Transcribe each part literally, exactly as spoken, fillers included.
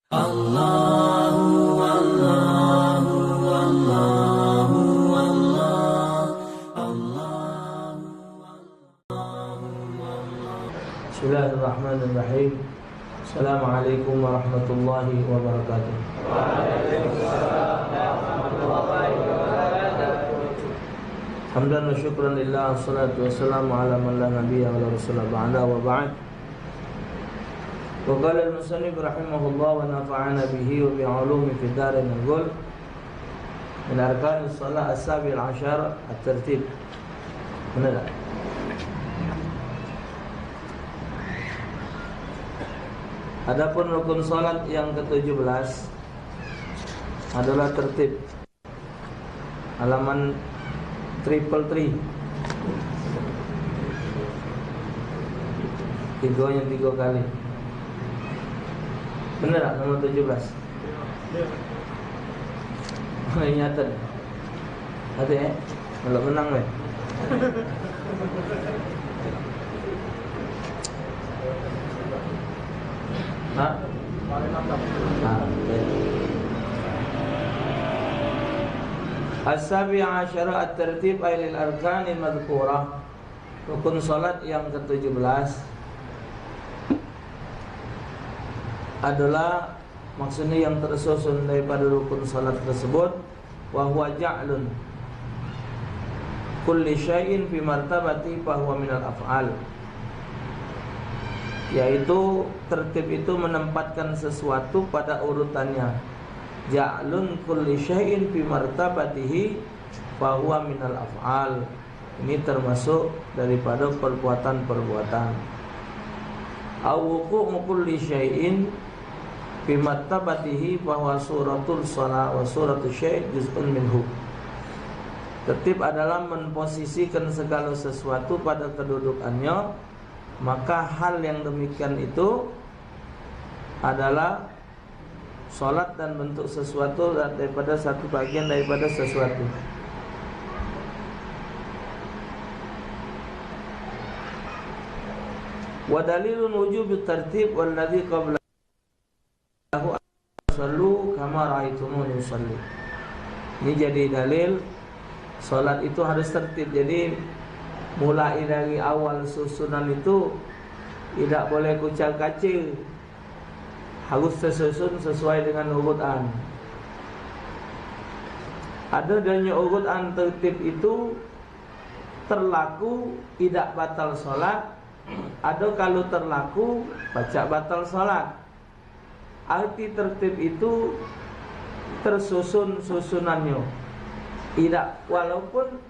Allahu, Allahu, Allahu, Allah, Allahu, Allahu, Allah. Bismillahirrahmanirrahim. Assalamualaikum warahmatullahi wabarakatuh. Hamdan wa syukran lillah, wassalatu wassalamu ala man la nabiyya wa la rasula ba'da, wa ba'd. Wa qala al-musannif rahimahullah wa nafa'ana bihi wa bi ulumihi fid darain, yaqul, min arkanis shalah as-sabi' asyar at-tartib. Benar tak? Adapun rukun salat yang ketujuh belas adalah tertib. Halaman triple three. Tigo yang tigo kali. Bener tak nomor tujuh belas? Ingatan. Ada, eh? Kalau menang, weh. Ha? Ha, oke. As-sabi'a asyara at-tartib ay lil arkanil madhkurah. Rukun salat yang ketujuh belas adalah, maksudnya, yang tersusun daripada rukun salat tersebut, wa huwa ja'lun kulli syai'in fi martabati fa huwa minal af'al, yaitu tertib itu menempatkan sesuatu pada urutannya. Ja'lun kulli syai'in fi martabatihi fa huwa minal af'al. Ini termasuk daripada perbuatan-perbuatan. Au wuqu'u kulli syai'in fi martabatihi fa huwa suratul shalah wa suratul syai' juz'un minhu. Tertib adalah memposisikan segala sesuatu pada kedudukannya, maka hal yang demikian itu adalah salat dan bentuk sesuatu daripada satu bagian daripada sesuatu. Wa dalilun wujubit tartib walladzi qablahu sallu kama ra'aitumuni usalli. Ini jadi dalil salat itu harus tertib. Jadi, mulai dari awal susunan itu tidak boleh kucar-kacir. Harus tersusun sesuai dengan urutan. Ada danya urutan tertib itu terlaku idak batal salat, ada kalu terlaku pacak batal salat. Arti tertib itu tersusun susunannyo. Idak, walaupun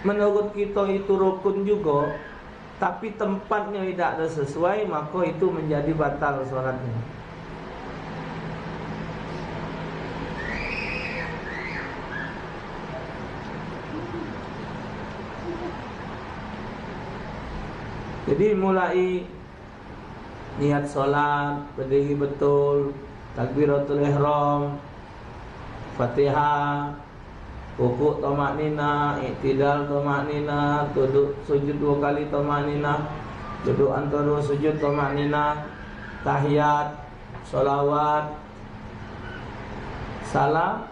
menurut kito itu rukun jugo, tapi tempatnyo idak ado sesuai, mako itu menjadi batal salatnyo. Jadi, mulai niat salat, berdiri betul, takbiratul ihram, Fatihah, rukuk tamakninah, iktidal tamakninah, duduk sujud dua kali tamakninah, duduk antara dua sujud tamakninah, tahiyat, salawat, salam,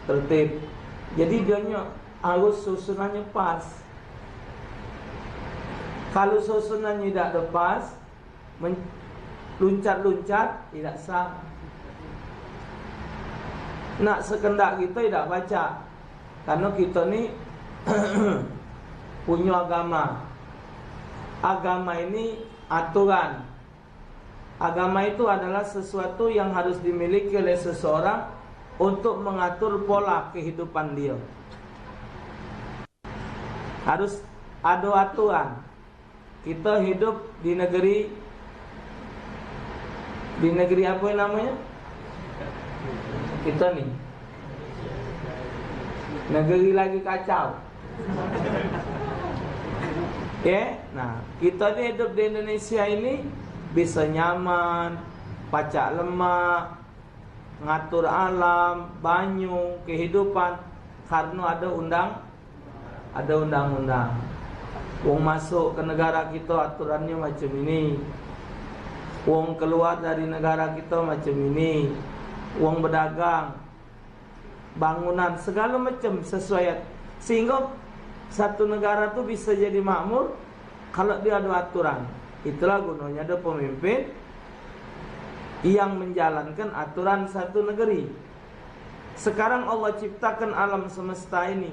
tertib. Jadi, dionyo harus susunannyo pas. Kalu susunannyo idak ado pas, men-, luncat-luncat, idak sah. Nak sekendak kito idak pacak. Kareno kito ni punyo agama. Agama ini aturan. Agama itu adalah sesuatu yang harus dimiliki oleh seseorang untuk mengatur pola kehidupan dia. Harus ado aturan. Kito hidup di negeri, di negeri apo namonyo? Kito ni. Negeri lagi kacau. Ye, nah, kito ni hidup di Indonesia ini biso nyaman, pacak lemak, ngatur alam, banyu, kehidupan, kareno ado undang, ado undang-undang. Wong masuk ke negara kito aturannyo macam ini. Wong keluar dari negara kita macam ini, wong bedagang, bangunan, segala macam sesuai. Sehingga satu negara tu bisa jadi makmur kalau dia ada aturan. Itulah gunanya ada pemimpin yang menjalankan aturan satu negeri. Sekarang Allah ciptakan alam semesta ini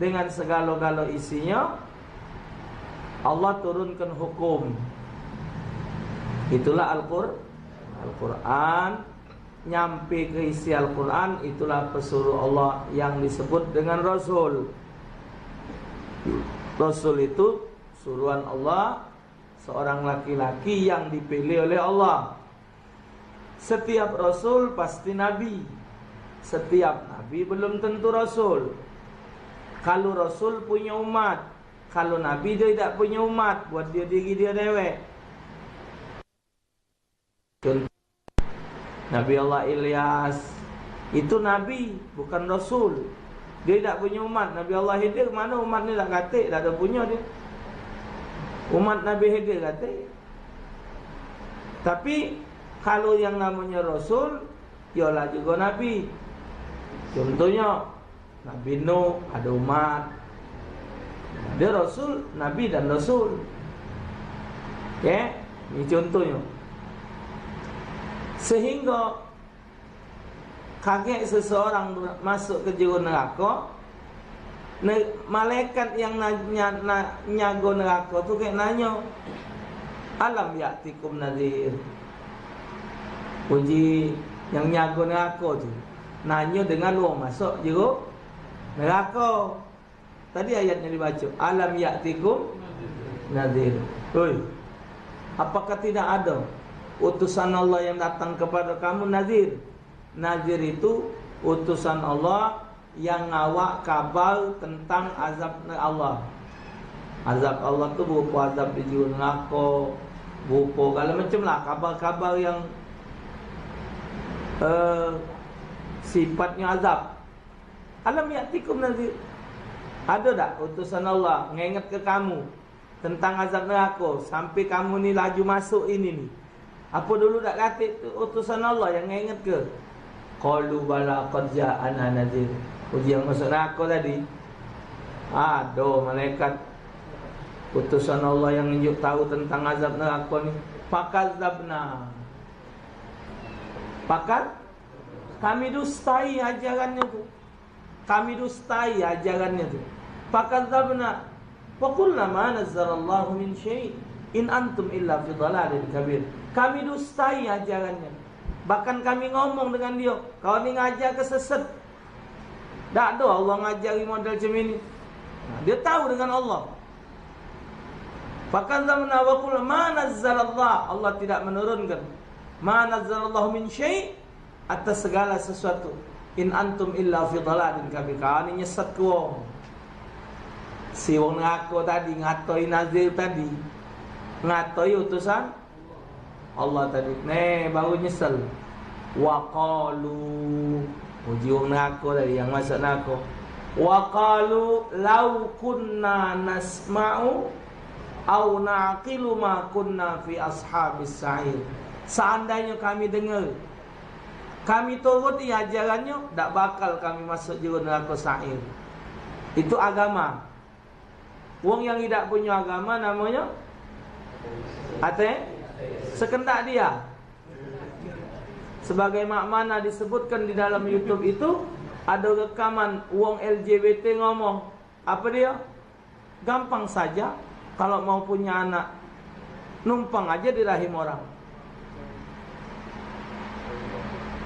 dengan segala-gala isinya. Allah turunkan hukum. Itulah Al-Qur-, Al-Quran. Nyampe ke isi Al-Quran, itulah pesuruh Allah yang disebut dengan Rasul. Rasul itu suruhan Allah, seorang laki-laki yang dipilih oleh Allah. Setiap rasul pasti nabi. Setiap nabi belum tentu rasul. Kalu rasul punya umat, kalu nabi dia tidak punya umat, buat dia diri dia dewek. Contoh, Nabi Allah Ilyas itu nabi, bukan rasul. Dia tidak punya umat. Nabi Allah Khidir mana umat ni, dak katik, dak ada punya dia. Umat Nabi Khidir katik. Tapi kalau yang namanya rasul, ialah juga nabi. Contohnya, Nabi Nuh ada umat. Dia rasul, nabi dan rasul. Oke, ini contohnya. Sehingga kagek seseorang masuk ke jero neraka, ne-, malaikat yang na-, nya-, na-, nyago neraka tu kek nanyo, "Alam ya'tikum nadhir?" Uji yang nyago neraka tu nanyo dengan wong masuk jero neraka. Tadi ayatnya dibaca, "Alam ya'tikum nadhir." Oi, apakah tidak ada utusan Allah yang datang kepada kamu, nadhir? Nadhir itu utusan Allah yang ngawak kabar tentang azab Allah. Azab Allah tu berupa azab di jero neraka, berupa segala macam lah kabar-kabar yang, eh, sifatnya azab. Alam ya'tikum nadhir? Ada dak utusan Allah nginget ke kamu tentang azab neraka sampai kamu ni laju masuk ini ni? Apa dulu dak katik tu utusan Allah yang nginget ke? Qalu bala qad ja'ana nadhir. Uji yang masuk neraka tadi. Ada malaikat utusan Allah yang nunjuk tahu tentang azab neraka ni. Fakadzabna. Pakat? Kami dustai ajarannya tu. Kami dustai ajarannya tu. Fakadzabna wa qulna ma nazzalallahu min syai' in antum illa fi dhalalin kabir. Kami dustai ajarannya. Bahkan kami ngomong dengan dia, "Kau ni ngajar ke sesat." Dak ada Allah ngajari model macam ini. Nah, dia tahu dengan Allah. Fakadzabna wa qulna ma nazzalallah, Allah tidak menurunkan. Ma nazzalallahu min syai', atas segala sesuatu. In antum illa fi dhalalin kabir. Kau ni nyesat ke wong. Si wong neraka tadi ngatoi Nazir tadi. Ngatoi utusan Allah tadi. Neh, baru nyesel. Wa qalu. Uji wong neraka tadi yang masuk neraka. Wa qalu law kunna nasma'u au naqilu ma kunna fi ashabis sa'ir. Seandainya kami dengar, kami turuti ajarannya, dak bakal kami masuk jero neraka sa'ir. Itu agama. Wong yang idak punyo agama namonyo ate, sekendak dia. Sebagai mak mana disebutkan di dalam YouTube itu, ada rekaman wong L G B T ngomong, apa dia? Gampang saja kalau mau punya anak, numpang aja di rahim orang.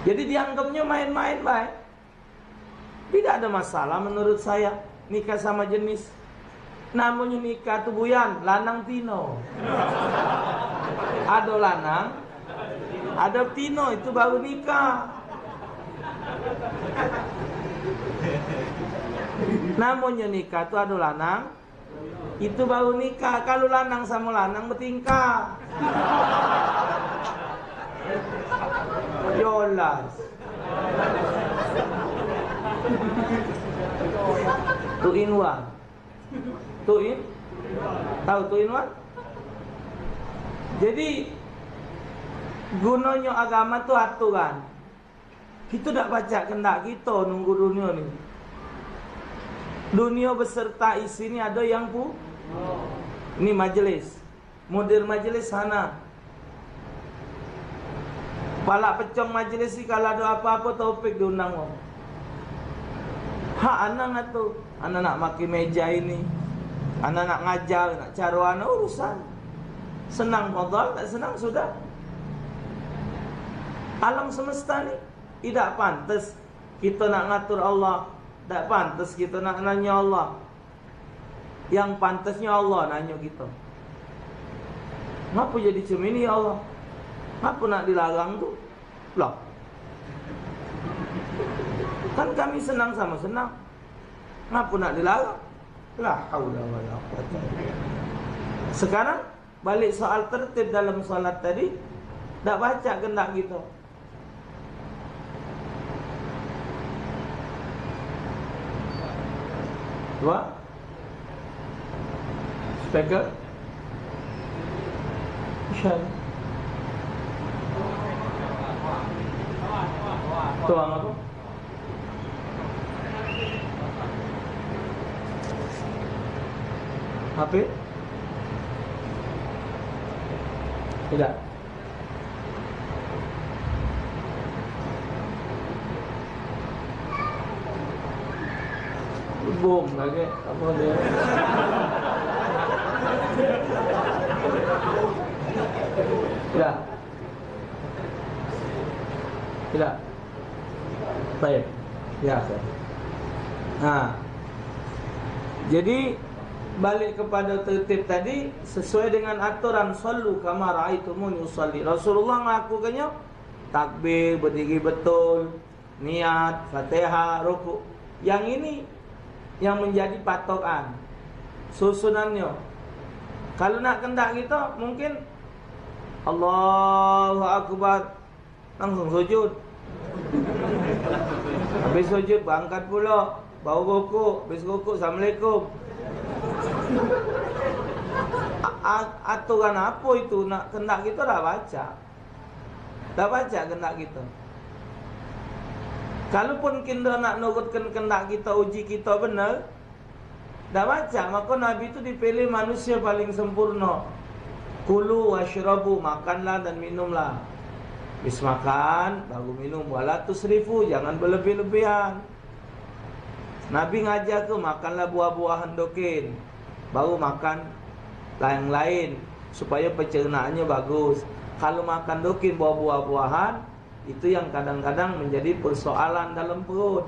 Jadi dianggapnya main-main bae. Tidak ada masalah menurut saya nikah sama jenis. Namonyo nikah tu buyan, lanang tino. Ado lanang, ado tino, itu baru nikah. Namonyo nikah tu ado lanang, itu baru nikah. Kalu lanang samo lanang betingkah. Jolas. Two in one. Two in? Tahu two in one? Jadi, Gunonyo agama tu aturan. Kito dak pacak kendak kito nunggu dunia ni. Dunia beserta isi ni ado yang pu-, ni majelis. Mudir majelis sana. Palak pecong majelis ni, kalu ado apo-apo topik diundang wong. Hak ana ngatur. Ana nak make meja ini. Ana nak ngajar, nak caroano urusan. Senang fadhal, dak senang sudah. Alam semesta ni idak pantes kito nak ngatur Allah, dak pantes kito nak nanyo Allah. Yang pantesnyo Allah nanyo kito. Ngapo jadi cem ini, ya Allah? Ngapo nak dilarang tu? Lah. Kan kami senang samo senang. Ngapo nak dilarang? La haula wala quwata illa billah. Sekarang, balik soal tertib dalam salat tadi, dak pacak kendak kito. Dua. Speaker. Share. Tuang apo? H P? Tidak. Bom lagi, apa dia? Tidak. Tidak. Baik. Ya, saya. Nah. Jadi, balik kepada tertib tadi, sesuai dengan aturan, "Shallu kama ra'aitumuni usalli." Rasulullah ngelakukannya, takbir, berdiri betul, niat, Fatihah, rukuk. Yang ini yang menjadi patokan susunannya. Kalau nak kendak kita, mungkin Allahu Akbar, langsung sujud. Habis sujud, berangkat pula, baru rukuk, habis rukuk, Assalamualaikum. A-, a-, aturan apa itu? Nak kendak kita dah baca. Dak pacak kendak kito. Kalupun kito nak nurutkan kendak kito, uji kito bener, dak pacak. Maka Nabi tu dipilih manusia paling sempurna. "Kulu wasyrabu," makanlah dan minumlah. Habis makan, baru minum. "Wala tusrifu," jangan berlebih-lebihan. Nabi ngajar tu, makanlah buah-buahan dokin, baru makan yang lain, supaya pencernaannya bagus. Kalau makan dokin, buah-buahan, itu yang kadang-kadang menjadi persoalan dalam perut.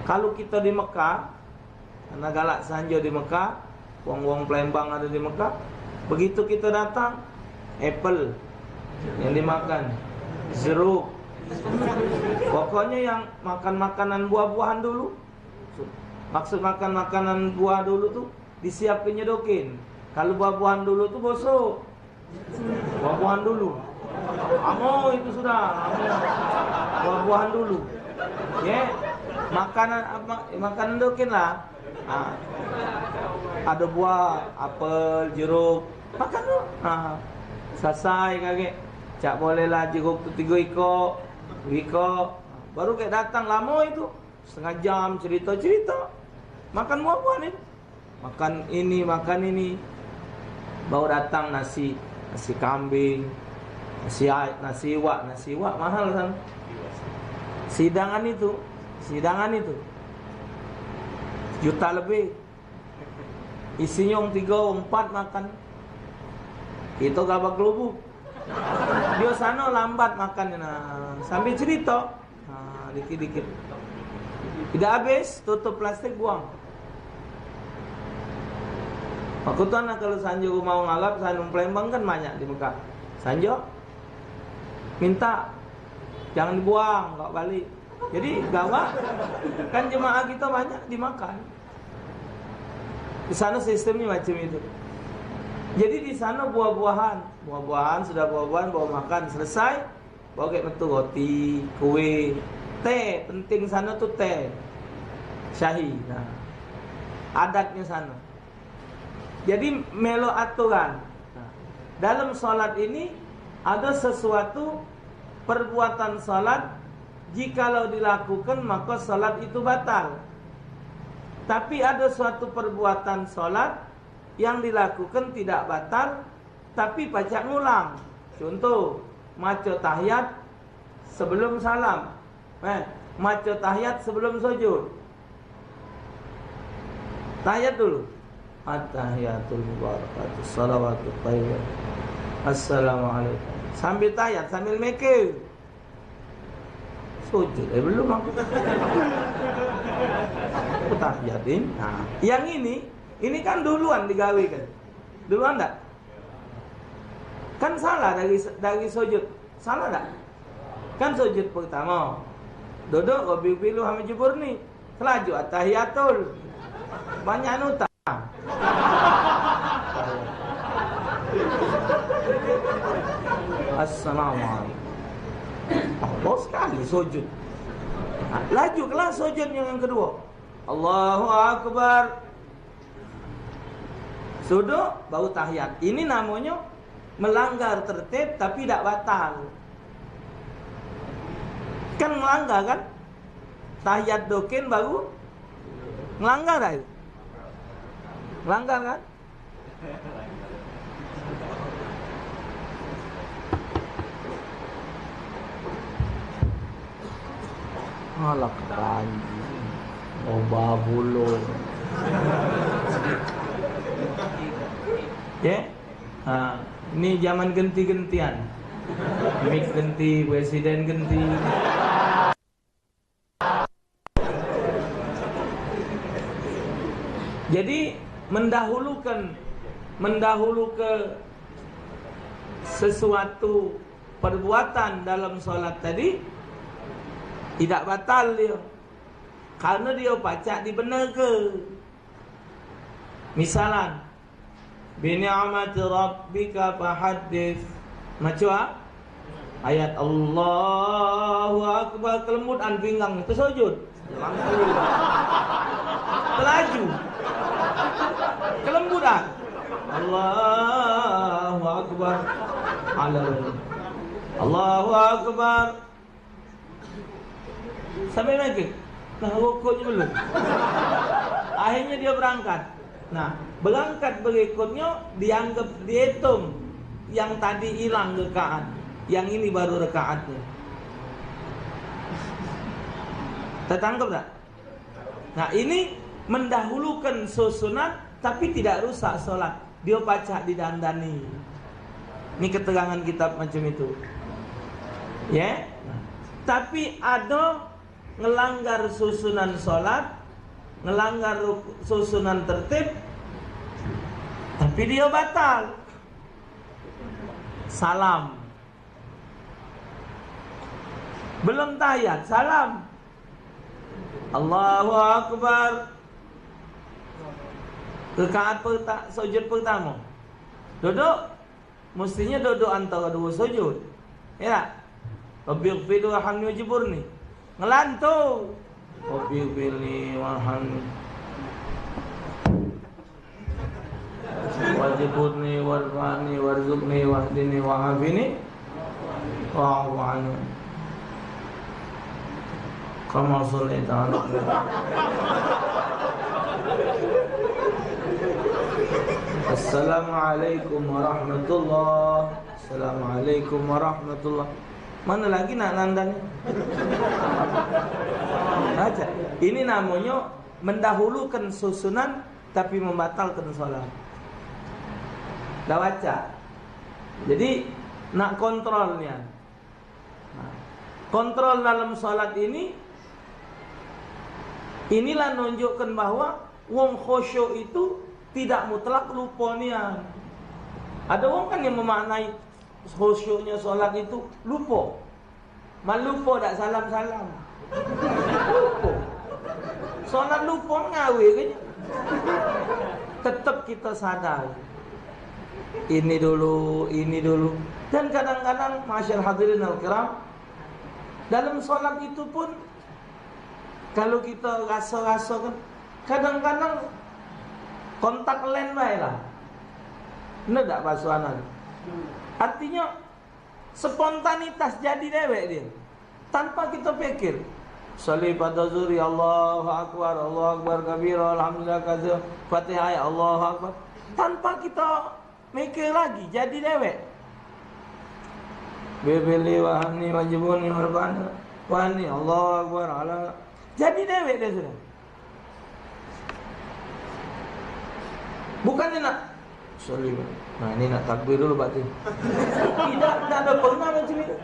Kalau kita di Mekah, karena galak sanjo di Mekah, wong-wong Palembang ada di Mekah. Begitu kita datang, apple yang dimakan, jeruk. Pokoknya yang makan makanan buah-buahan dulu. Maksud makan makanan buah dulu tu, disiapkan nyedokin. Kalau buah-buahan dulu tu bosok. Buah-buahan dulu. Lamo itu sudah, lamo. Buah-buahan dulu. Ya. Makanan apa? Makanan dokin lah. Ha. Ada buah, apel, jeruk. Makan tu. Ha. Selesai kagek. Cak bolehlah jeruk tu tiga iko, dua iko. Baru kek datang lamo itu. Setengah jam cerita-cerita. Makan buah-buahan itu. Makan ini, makan ini. Baru datang nasi, nasi kambing, nasi ai-, nasi iwak, nasi iwak mahal kan. Sidangan itu, sidangan itu. Juta lebih. Isinya wong tiga, wong empat makan. Kita gabak gelubuk. Dia sana lambat makan, nah, sambil cerita. Ha, dikit-dikit. Tidak habis, tutup plastik, buang. Aku tu anak kalau sanjo mau ngalap, sanjo Palembang kan banyak di Mekah. Sanjo, minta, jangan dibuang, bawa balik. Jadi, gawat. Kan jemaah kita banyak dimakan. Di sana sistemnya macam itu. Jadi, di sana buah-buahan. Buah-buahan, sudah buah-buahan, bawa makan. Selesai, baru kek metu roti, kue, teh. Penting sana tu teh. Syahi. Nah. Adatnya sana. Jadi, melo aturan. Nah. Dalam solat ini, Ada sesuatu perbuatan salat, jikalau dilakukan, maka salat itu batal. Tapi ada suatu perbuatan salat yang dilakukan tidak batal, tapi pacak ngulang. Contoh, maca tahiyat sebelum salam. Eh, maca tahiyat sebelum sujud. Tahiyat dulu. At-tahiyatul mubarakatuh, salawatut thayyibah. Assalamualaikum. Sambil tahiyat, sambil mikir. Sujud, eh, belum aku. Aku tahiyat ini. Nah, yang ini, ini kan duluan digawe kan? Duluan tak? Kan salah dari dari sujud. Salah tak? Kan sujud pertama. Duduk, Rabbi pilu hami jebur ni. Selaju atahiyatul. Banyak nutang. Assalamualaikum. Allah sekali sujud. Laju kelas sujud yang kedua. Allahu Akbar. Sudah, baru tahiyat. Ini namanya melanggar tertib tapi tidak batal. Kan melanggar kan? Tahiyat dokin baru melanggar dah itu. Melanggar kan? Alah, keranji. Obah bulung. Ya? Ha, ini zaman genti-gentian. Mik genti, presiden genti. Jadi mendahulukan mendahulukan sesuatu perbuatan dalam salat tadi tidak batal dia. Karena dia pacak dibenarke. Misalan, "Bi ni'mati rabbika fahaddits." Maca ayat Allahu Akbar, kelembutan pinggang, tersujud. Langsung. Telaju. Kelembutan. Allahu Akbar. Allahu Akbar. Sampai lagi. Nah, rukuknya belum. Akhirnya dia berangkat. Nah, berangkat berikutnya dianggap dihitung yang tadi hilang rekaat. Yang ini baru rekaatnya. Tertangkap tak? Nah, ini mendahulukan susunan tapi tidak rusak solat. Dia pacak didandani. Ini keterangan kitab macam itu. Ya. Nah, tapi ada ngelanggar susunan solat, ngelanggar ruk- susunan tertib, tapi dia batal. Salam. Belum tahiyat, salam. Allahu Akbar. Rekaat perta- sujud pertama. Duduk. Mestinya duduk antara dua sujud. Ya tak? Rabbighfirli warhamni wajiburni. Ngelantung. Rabbighfirli warhamni. Wajiburni warfa'ni warzuqni wahdini wa'afini wa'fu anni. Kama shallaita ala Assalamualaikum warahmatullah. Assalamualaikum warahmatullah. Mana lagi nak nandani? Baca. Ini namanya mendahulukan susunan tapi membatalkan salat. Dah baca. Jadi nak kontrol nian. Nah, kontrol dalam salat ini, inilah nunjukkan bahwa wong khusyuk itu tidak mutlak lupa nian. Ada wong kan yang memaknai khusyuknya salat itu lupa. Malupo dak salam-salam. Lupo. Solat lupo ngawe ke nyo. Tetep kita sadar. Ini dulu, ini dulu. Dan kadang-kadang, masyal hadirin al-kiram, dalam solat itu pun, kalau kita rasa-rasa kan, kadang-kadang kontak len bae lah. Bener dak, Pak Suanan? Artinya, Spontanitas jadi dewek dia. Tanpa kita pikir. Sholli pada zuri, Allahu Akbar, Allahu Akbar kabira, Alhamdulillah katsira, Fatihah ayat, Allahu Akbar. Tanpa kita mikir lagi, jadi dewek. Bibili wahani wajibuni warbana. Wahani, Allahu Akbar, Allah. Jadi dewek dia sudah. Bukannya nak, "Sorry, Pak. Nah, ini nak takbir dulu, Pak." Tidak, tidak ada pernah macam itu.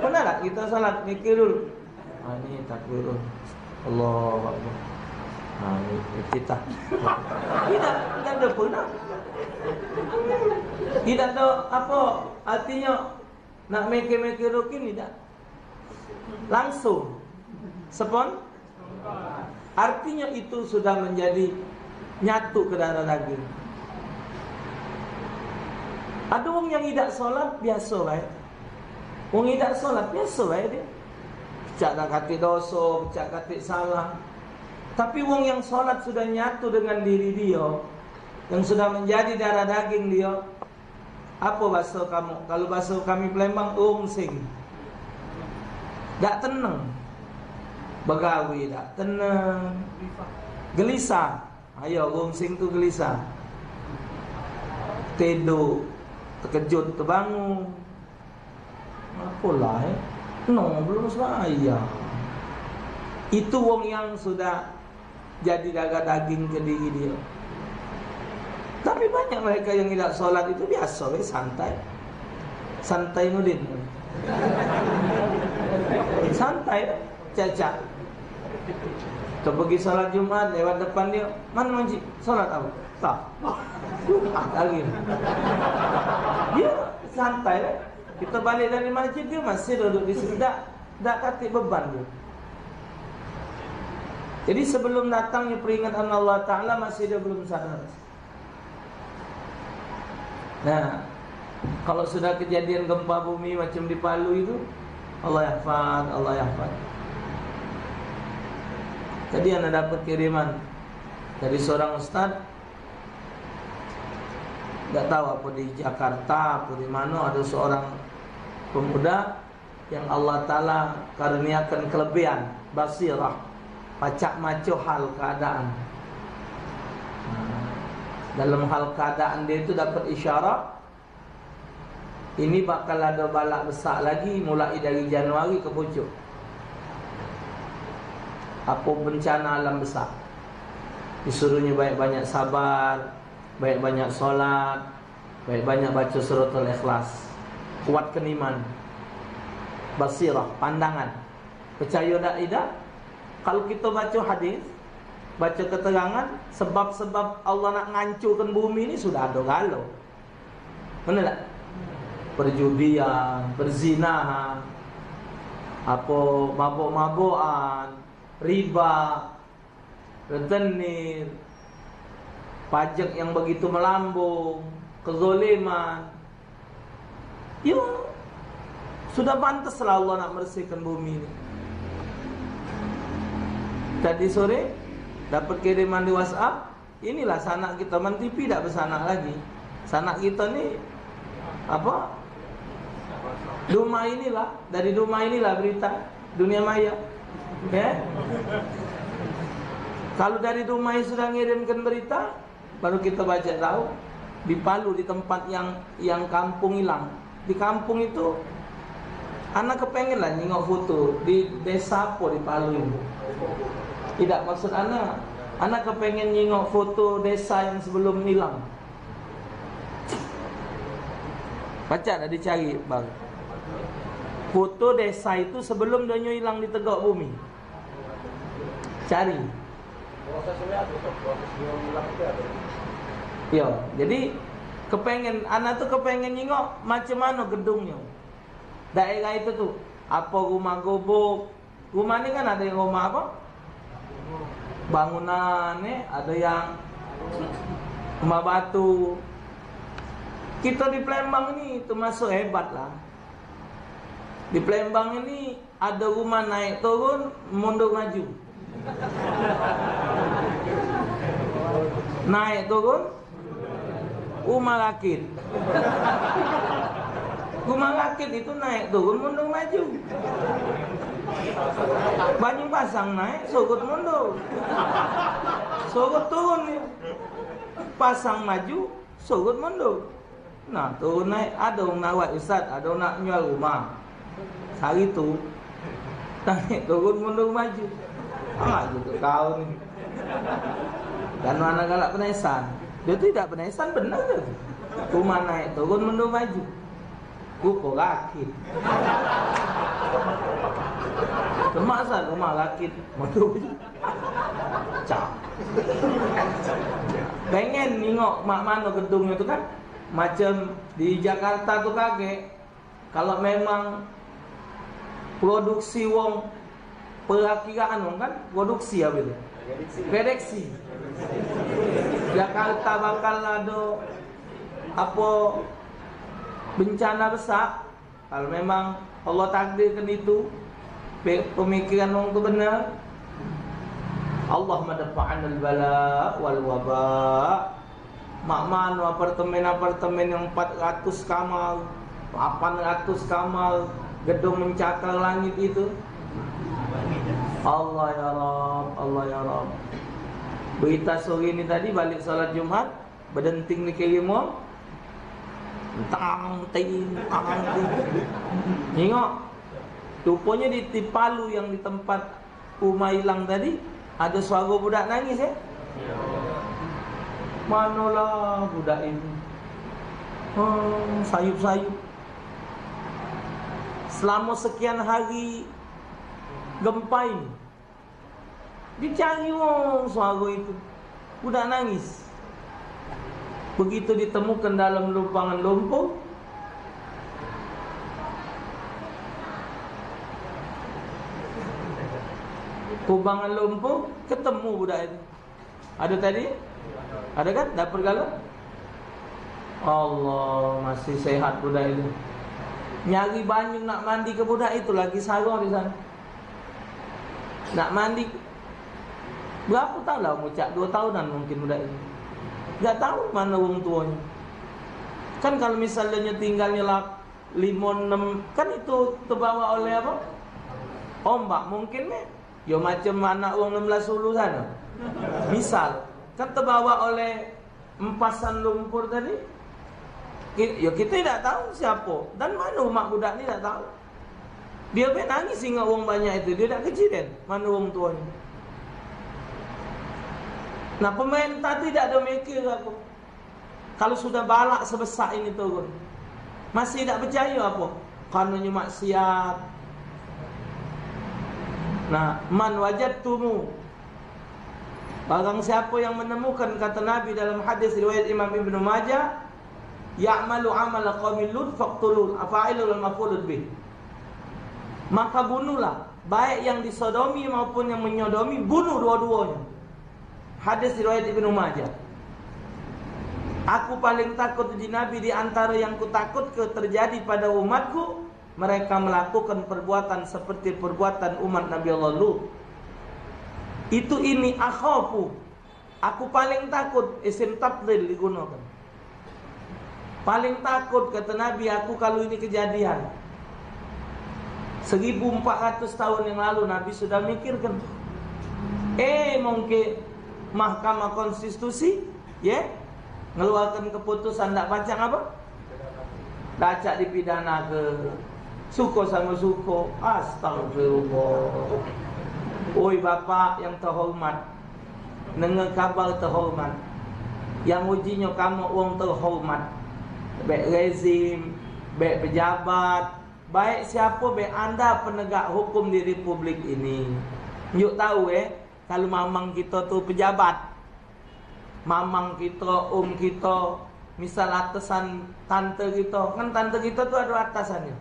Pernah tak kita salat, mikir dulu? "Ah, ini takbir dulu. Allahu Akbar. Nah, ini kita." Tidak, tidak ada pernah. Tidak ada apa artinya nak mikir-mikir rukin, tidak. Langsung. Sepon? Artinya itu sudah menjadi nyatu ke darah daging. Ada wong yang idak solat, biasa bae. Wong idak solat, biasa bae dia. Pecak dak katik dosa, pecak katik salah. Tapi wong yang solat sudah nyatu dengan diri dia, yang sudah menjadi darah daging dia, Apo baso kamu? Kalu baso kami Palembang, ungsing. Dak teneng. Begawe dak teneng. Gelisah. Ayo, ungsing tu gelisah. Tiduk, tekejut, tebangun. Apolah, eh? No, belum sembahyang. Itu wong yang sudah jadi darah daging ke diri dia. Tapi banyak mereka yang tidak solat itu biasa weh, santai. Santai Nudin. Santai, cacak. Kita pergi solat Jumat lewat depan dia, "Mana Manji? Solat apa?" "Tak." Jumat lagi. Dia santai, eh. Kita balik dari masjid, dia masih duduk di situ. Dak, dak katik beban dia. Jadi sebelum datangnya peringatan Allah Ta'ala, masih dia belum sadar. Nah, kalau sudah kejadian gempa bumi macam di Palu itu, Allah yahfad, Allah yahfad. Tadi ana dapat kiriman dari seorang ustaz, dak tahu apa di Jakarta, apa di mana, ada seorang pemuda yang Allah Ta'ala karuniakan kelebihan basirah, pacak maco hal keadaan. Nah, dalam hal keadaan dia itu dapat isyarat, ini bakal ada balak besak lagi mulai dari Januari ke pucuk. Apa bencana alam besak. Disuruhnya banyak-banyak sabar, banyak-banyak solat, Baik, banyak baca suratul Ikhlas. Kuatkan iman. Basirah, pandangan. Percaya dak idak? Kalau kita baca hadis, baca keterangan, sebab-sebab Allah nak ngancurkan bumi ni sudah ada galo. Benar tak? Perjudian, perzinahan, apa, mabuk-mabukan, riba, rentenir, pajak yang begitu melambung, kezoliman. Yo, sudah pantas lah Allah nak meresihkan bumi ini. Tadi sore dapat kiriman di WhatsApp, inilah sanak kita, man T V dak besanak lagi. Sanak kita ni apa? Duma inilah, dari Duma inilah berita dunia maya. Ya. Kalau dari Duma sudah ngirimkan berita, baru kita baca tahu di Palu, di tempat yang yang kampung hilang. Di kampung itu, ana kepengen lah nyingok foto di desa apa di Palu itu. Tidak, maksud ana, ana kepengen nyingok foto desa yang sebelum hilang. Pacak dak dicari, Bang? Foto desa itu sebelum donyo hilang ditegok bumi. Cari. Proses ini ada, proses dia hilang itu ada. Yo, jadi kepengen, ana tu kepengen nyingok macam mana gedungnya. Daerah itu tu, apa rumah gubuk, Rumah ni kan ada yang rumah apa? Bangunan ni, ada yang rumah batu. Kita di Palembang ni termasuk hebat lah. Di Palembang ni ada rumah naik turun, mundur maju. Naik turun, rumah rakit. Rumah rakit itu naik turun mundur maju. Banyu pasang naik, surut mundur. Surut turun dia. Pasang maju, surut mundur. Nah, turun naik, ada orang nak awak ustaz, ada orang nak nyual rumah. Sehari tu, naik turun mundur maju. Ah, gitu kau ni. Dan mana galak penesan. Dia tu tidak penesan, benar dia tu. Rumah naik turun mundur maju. Rupa rakit. Lemak sah rumah rakit. Mundur maju. Cak. Pengen nengok mak mano gedung itu kan. Macam di Jakarta tu kagek. Kalau memang produksi wong perakiraan wong kan, produksi apa itu? Prediksi. Jakarta bakal ada apa bencana besar. Kalau memang Allah takdirkan itu, pe- pemikiran wong tu benar, Allah madafa'anal bala wal waba. Mak mano apartemen-apartemen yang empat ratus kamar, delapan ratus kamar, gedung mencakar langit itu? Allah ya Rabb, Allah ya Rabb. Berita sore ni tadi balik salat Jumat, bedenting ni kiri mo. Tang ting, tang ting. Tengok. Rupanya di, di Palu yang di tempat Uma hilang tadi, ada suara budak nangis, eh? Manolah budak ini? Hmm, sayup-sayup. Selama sekian hari gempa ini, dicari wong suara itu. Budak nangis. Begitu ditemukan dalam lubangan lumpur, lubangan lumpur, ketemu budak itu. Ada tadi? Ada kan? Dapur galau? Allah, masih sehat budak itu. Nyari banyu nak mandi ke budak itu lagi saro di sana. Nak mandi. Berapa tahun lah umur cak? Dua tahunan mungkin budak ini. Gak tahu mana wong tuanya. Kan kalau misalnya tinggalnya lah lima enam, kan itu terbawa oleh apa? Ombak mungkin, nih. Yo macam anak wong enam belas ulu sana. Misal, kan terbawa oleh empasan lumpur tadi. Ki- Yo kita tidak tahu siapa dan mana umak budak ni, tidak tahu. Dia be nangis ingat wong banyak itu. Dia tak kecil kan mana wong tuanya. Nah, pemerintah tu tidak ada mikir apa. Kalau sudah balak sebesak ini turun, masih tidak percaya apa? Karena maksiat. Nah, man wajadtumu, barang siapa yang menemukan, kata Nabi dalam hadis riwayat Imam Ibnu Majah, ya'malu amala qaumi Lut faqtulul, afa'ilul wal maf'ulud bih. Maka bunuhlah, baik yang disodomi maupun yang menyodomi, bunuh dua-duanya. Hadis riwayat Ibnu Majah. Aku paling takut di Nabi di antara yang kutakut ke terjadi pada umatku, mereka melakukan perbuatan seperti perbuatan umat Nabi Allah Lut. Itu ini akhafu. Aku paling takut, isim tafdhil digunakan. Paling takut, kata Nabi, aku kalau ini kejadian. Seribu empat ratus tahun yang lalu Nabi sudah mikirkan. Eh, mungkin Mahkamah Konstitusi, ya, ngeluarkan keputusan ndak pacak apa? Dacak dipidana ke suko sama suko. Astagfirullah. Oi, bapak yang terhormat, nengah kabar terhormat. Yang ujinyo kamu wong terhormat. Baik rezim, baik pejabat, baik siapa, baik anda penegak hukum di republik ini. Njuk tahu, eh, kalau mamang kita tu pejabat. Mamang kita, om kita, misal atasan tante kita. Kan tante kita tu ada atasannya.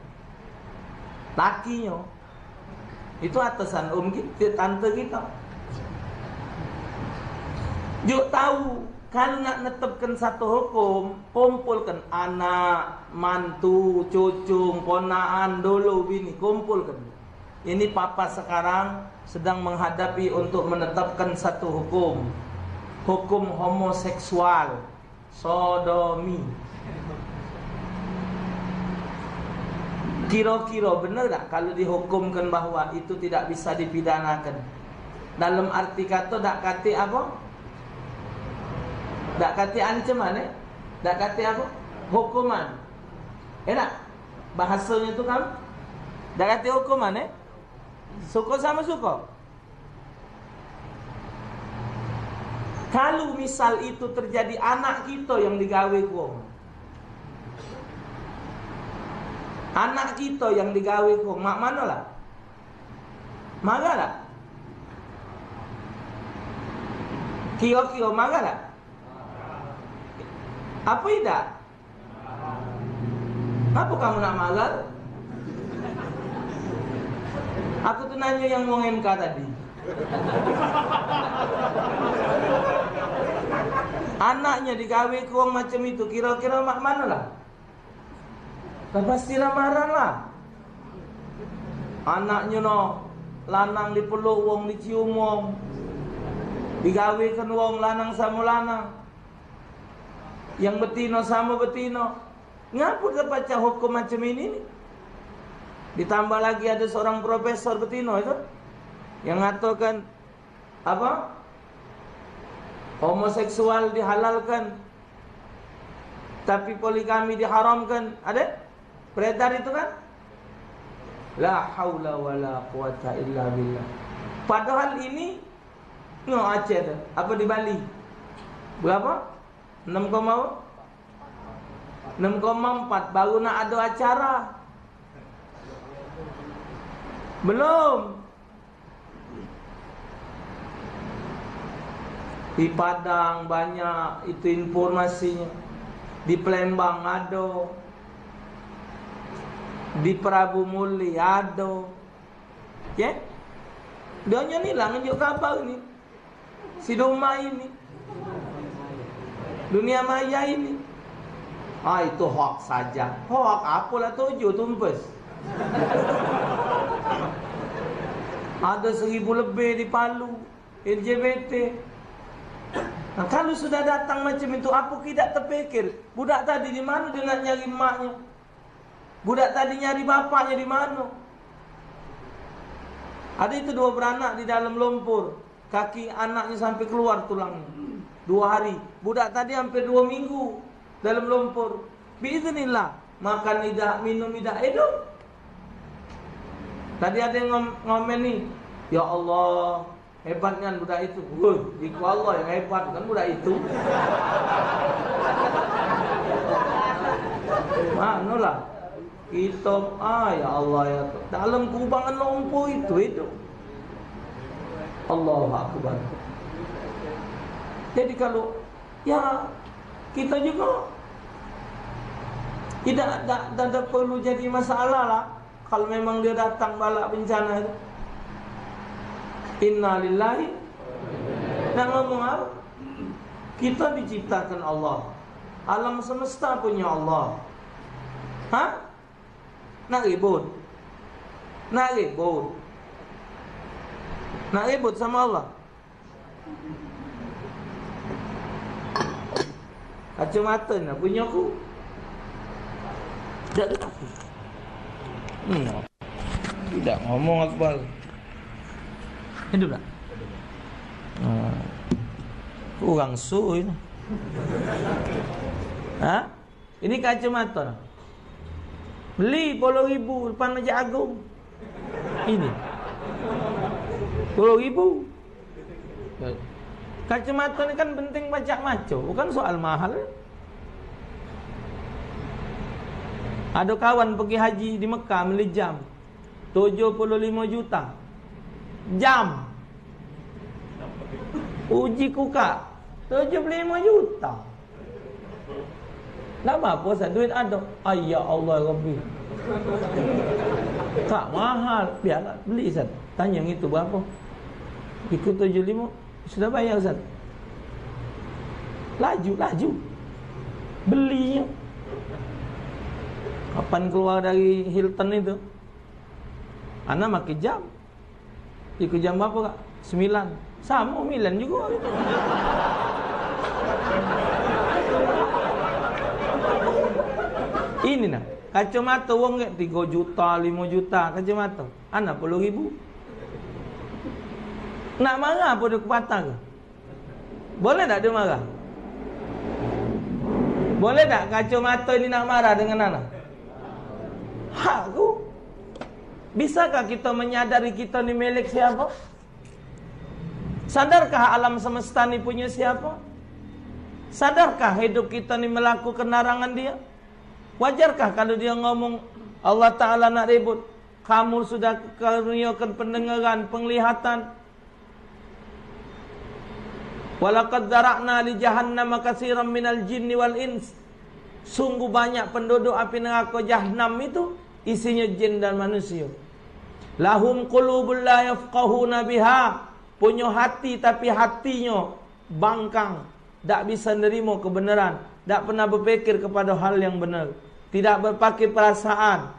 Lakinyo. Itu atasan om kita, tante kita. Juk tahu, kalau nak netepkan satu hukum, kumpulkan anak, mantu, cucung, ponaan, dulu, bini, kumpulkan. Ini papa sekarang sedang menghadapi untuk menetapkan satu hukum. Hukum homoseksual, sodomi. Kiro-kiro bener dak kalu dihukumkan bahwa itu tidak bisa dipidanakan? Dalam arti kato dak katik apo? Dak katik ancaman, eh? Dak katik apo? Hukuman. Enak? Bahasanya tu kalu dak katik hukuman, eh? Suko samo suko. Kalu misal itu terjadi anak kito yang digawe ku wong, anak kito yang digawe ku wong, mak mano lah? Marah lah? Kio-kio marah lah? Apo idak? Ngapo kamu nak marah? Aku tu nanyo yang wong M K tadi. Anaknyo digawe ke wong macam itu, kiro-kiro mak mano lah? Lah pasti lah marah lah. Anaknyo no lanang dipeluk wong, dicium wong, digawekan wong lanang samo lanang. Yang betino samo betino. Ngapo terpacah hukum macam ini ni? Ditambah lagi ada seorang profesor betino itu yang ngatokan apa? Homoseksual dihalalkan, tapi poligami diharamkan. Ada? Beredar itu kan? La haula wala quwata illa billah. Padahal ini no Aceh tu, apa di Bali? Berapa? Enam koma apa? Enam koma empat, baru nak ada acara. Belum. Di Padang banyak itu informasinya. Di Palembang ada. Di Prabu Muli ada. Ya? Dia ni lah ngejuk kabar ni. Si Doma ini. Dunia maya ini. Ah, itu hoax saja. Hoax apalah tujuh tumpes. Ada seribu lebih di Palu, L G B T. Nah, kalau sudah datang macam itu, apa tidak terpikir? Budak tadi di mana dia nak nyari emaknya? Budak tadi nyari bapaknya di mana? Ada itu dua beranak di dalam lumpur. Kaki anaknya sampai keluar tulangnya. Dua hari. Budak tadi hampir dua minggu dalam lumpur. Biiznillah. Makan idak, minum idak, hidup. Tadi ada yang ngom- ngomen ni, "Ya Allah, hebat kan budak itu." Woi, iku Allah yang hebat, bukan budak itu. Manolah. Kita, ah, ya Allah, ya Tuhan. Dalam kubangan lumpur itu, itu. Allahu Akbar. Jadi kalau, ya, kita juga tidak, tidak, tidak perlu jadi masalah lah. Kalau memang dia datang balak bencana itu. Innalillahi. Nak ngomong apa? Kita diciptakan Allah. Alam semesta punya Allah. Hah? Nak ribut? Nak ribut? Nak ribut sama Allah? Kacamata nak punya aku. Dak ada aku. Hmm. Tidak ngomong Akbar. Hidup tak? Hmm. Kurang su ini. Ha? Ini kacamata. Beli puluh ribu depan Masjid Agung. Ini. Puluh ribu. Kacamata ni kan penting pacak maco, bukan soal mahal. Ada kawan pergi haji di Mekah beli jam tujuh puluh lima juta. Jam. Uji ku kak, tujuh puluh lima juta. Nak apa Ustaz? Duit ada. Ay, ya Allah, ya Rabbi. Tak mahal. Biarlah beli, Ustaz. Tanya yang itu berapa? Ikut tujuh lima. Sudah bayar, Ustaz. Laju, laju. Beli. Kapan keluar dari Hilton itu? Ana makai jam. Iku jam berapa, Kak? Sembilan. Sama, sembilan juga. Ini nah. Kacomato wong gek tigo juta, limo juta kacomato. Ana puluh ribu. Nak marah apo dio kepatah ke? Boleh tak dio marah? Boleh tak kacomato ini nak marah dengan ana? Hakku. Bisakah kita menyadari kita ni milik siapa? Sadarkah alam semesta ni punya siapa? Sadarkah hidup kita ni melakukan larangan dia? Wajarkah kalau dia ngomong, "Allah Ta'ala nak ribut, kamu sudah karuniakan pendengaran, penglihatan." "Walaqad dzara'na li jahannama katsiran minal jinni wal ins." Sungguh banyak penduduk api neraka Jahannam itu isinya jin dan manusia. "Lahum qulubun la yafqahuna biha." Punya hati tapi hatinyo bangkang, dak bisa nerimo kebenaran, dak pernah berpikir kepada hal yang benar, tidak berpakai perasaan.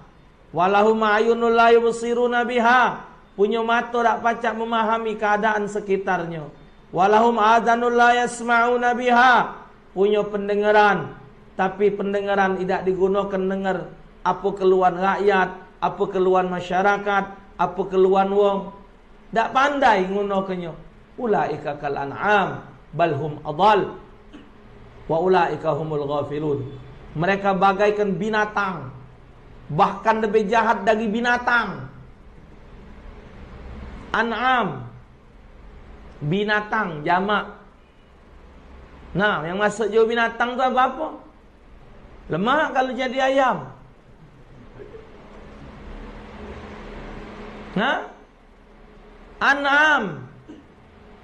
"Walahum ayunul la yubsiruna biha." Punyo mato dak pacak memahami keadaan sekitarnyo. "Walahum adanul la yasmauna biha." Punyo pendengaran, tapi pendengaran idak digunakan dengar apa keluhan rakyat, apa keluhan masyarakat, apa keluhan wong. Dak pandai ngunokenyo. "Ulaika kal an'am, bal hum adal. Wa ulaika humul ghafilun." Mereka bagaikan binatang, bahkan lebih jahat dari binatang. An'am, binatang jamak. Nah, yang masuk jauh binatang tu apa-apa. Lemak kalau jadi ayam. Nah, an'am,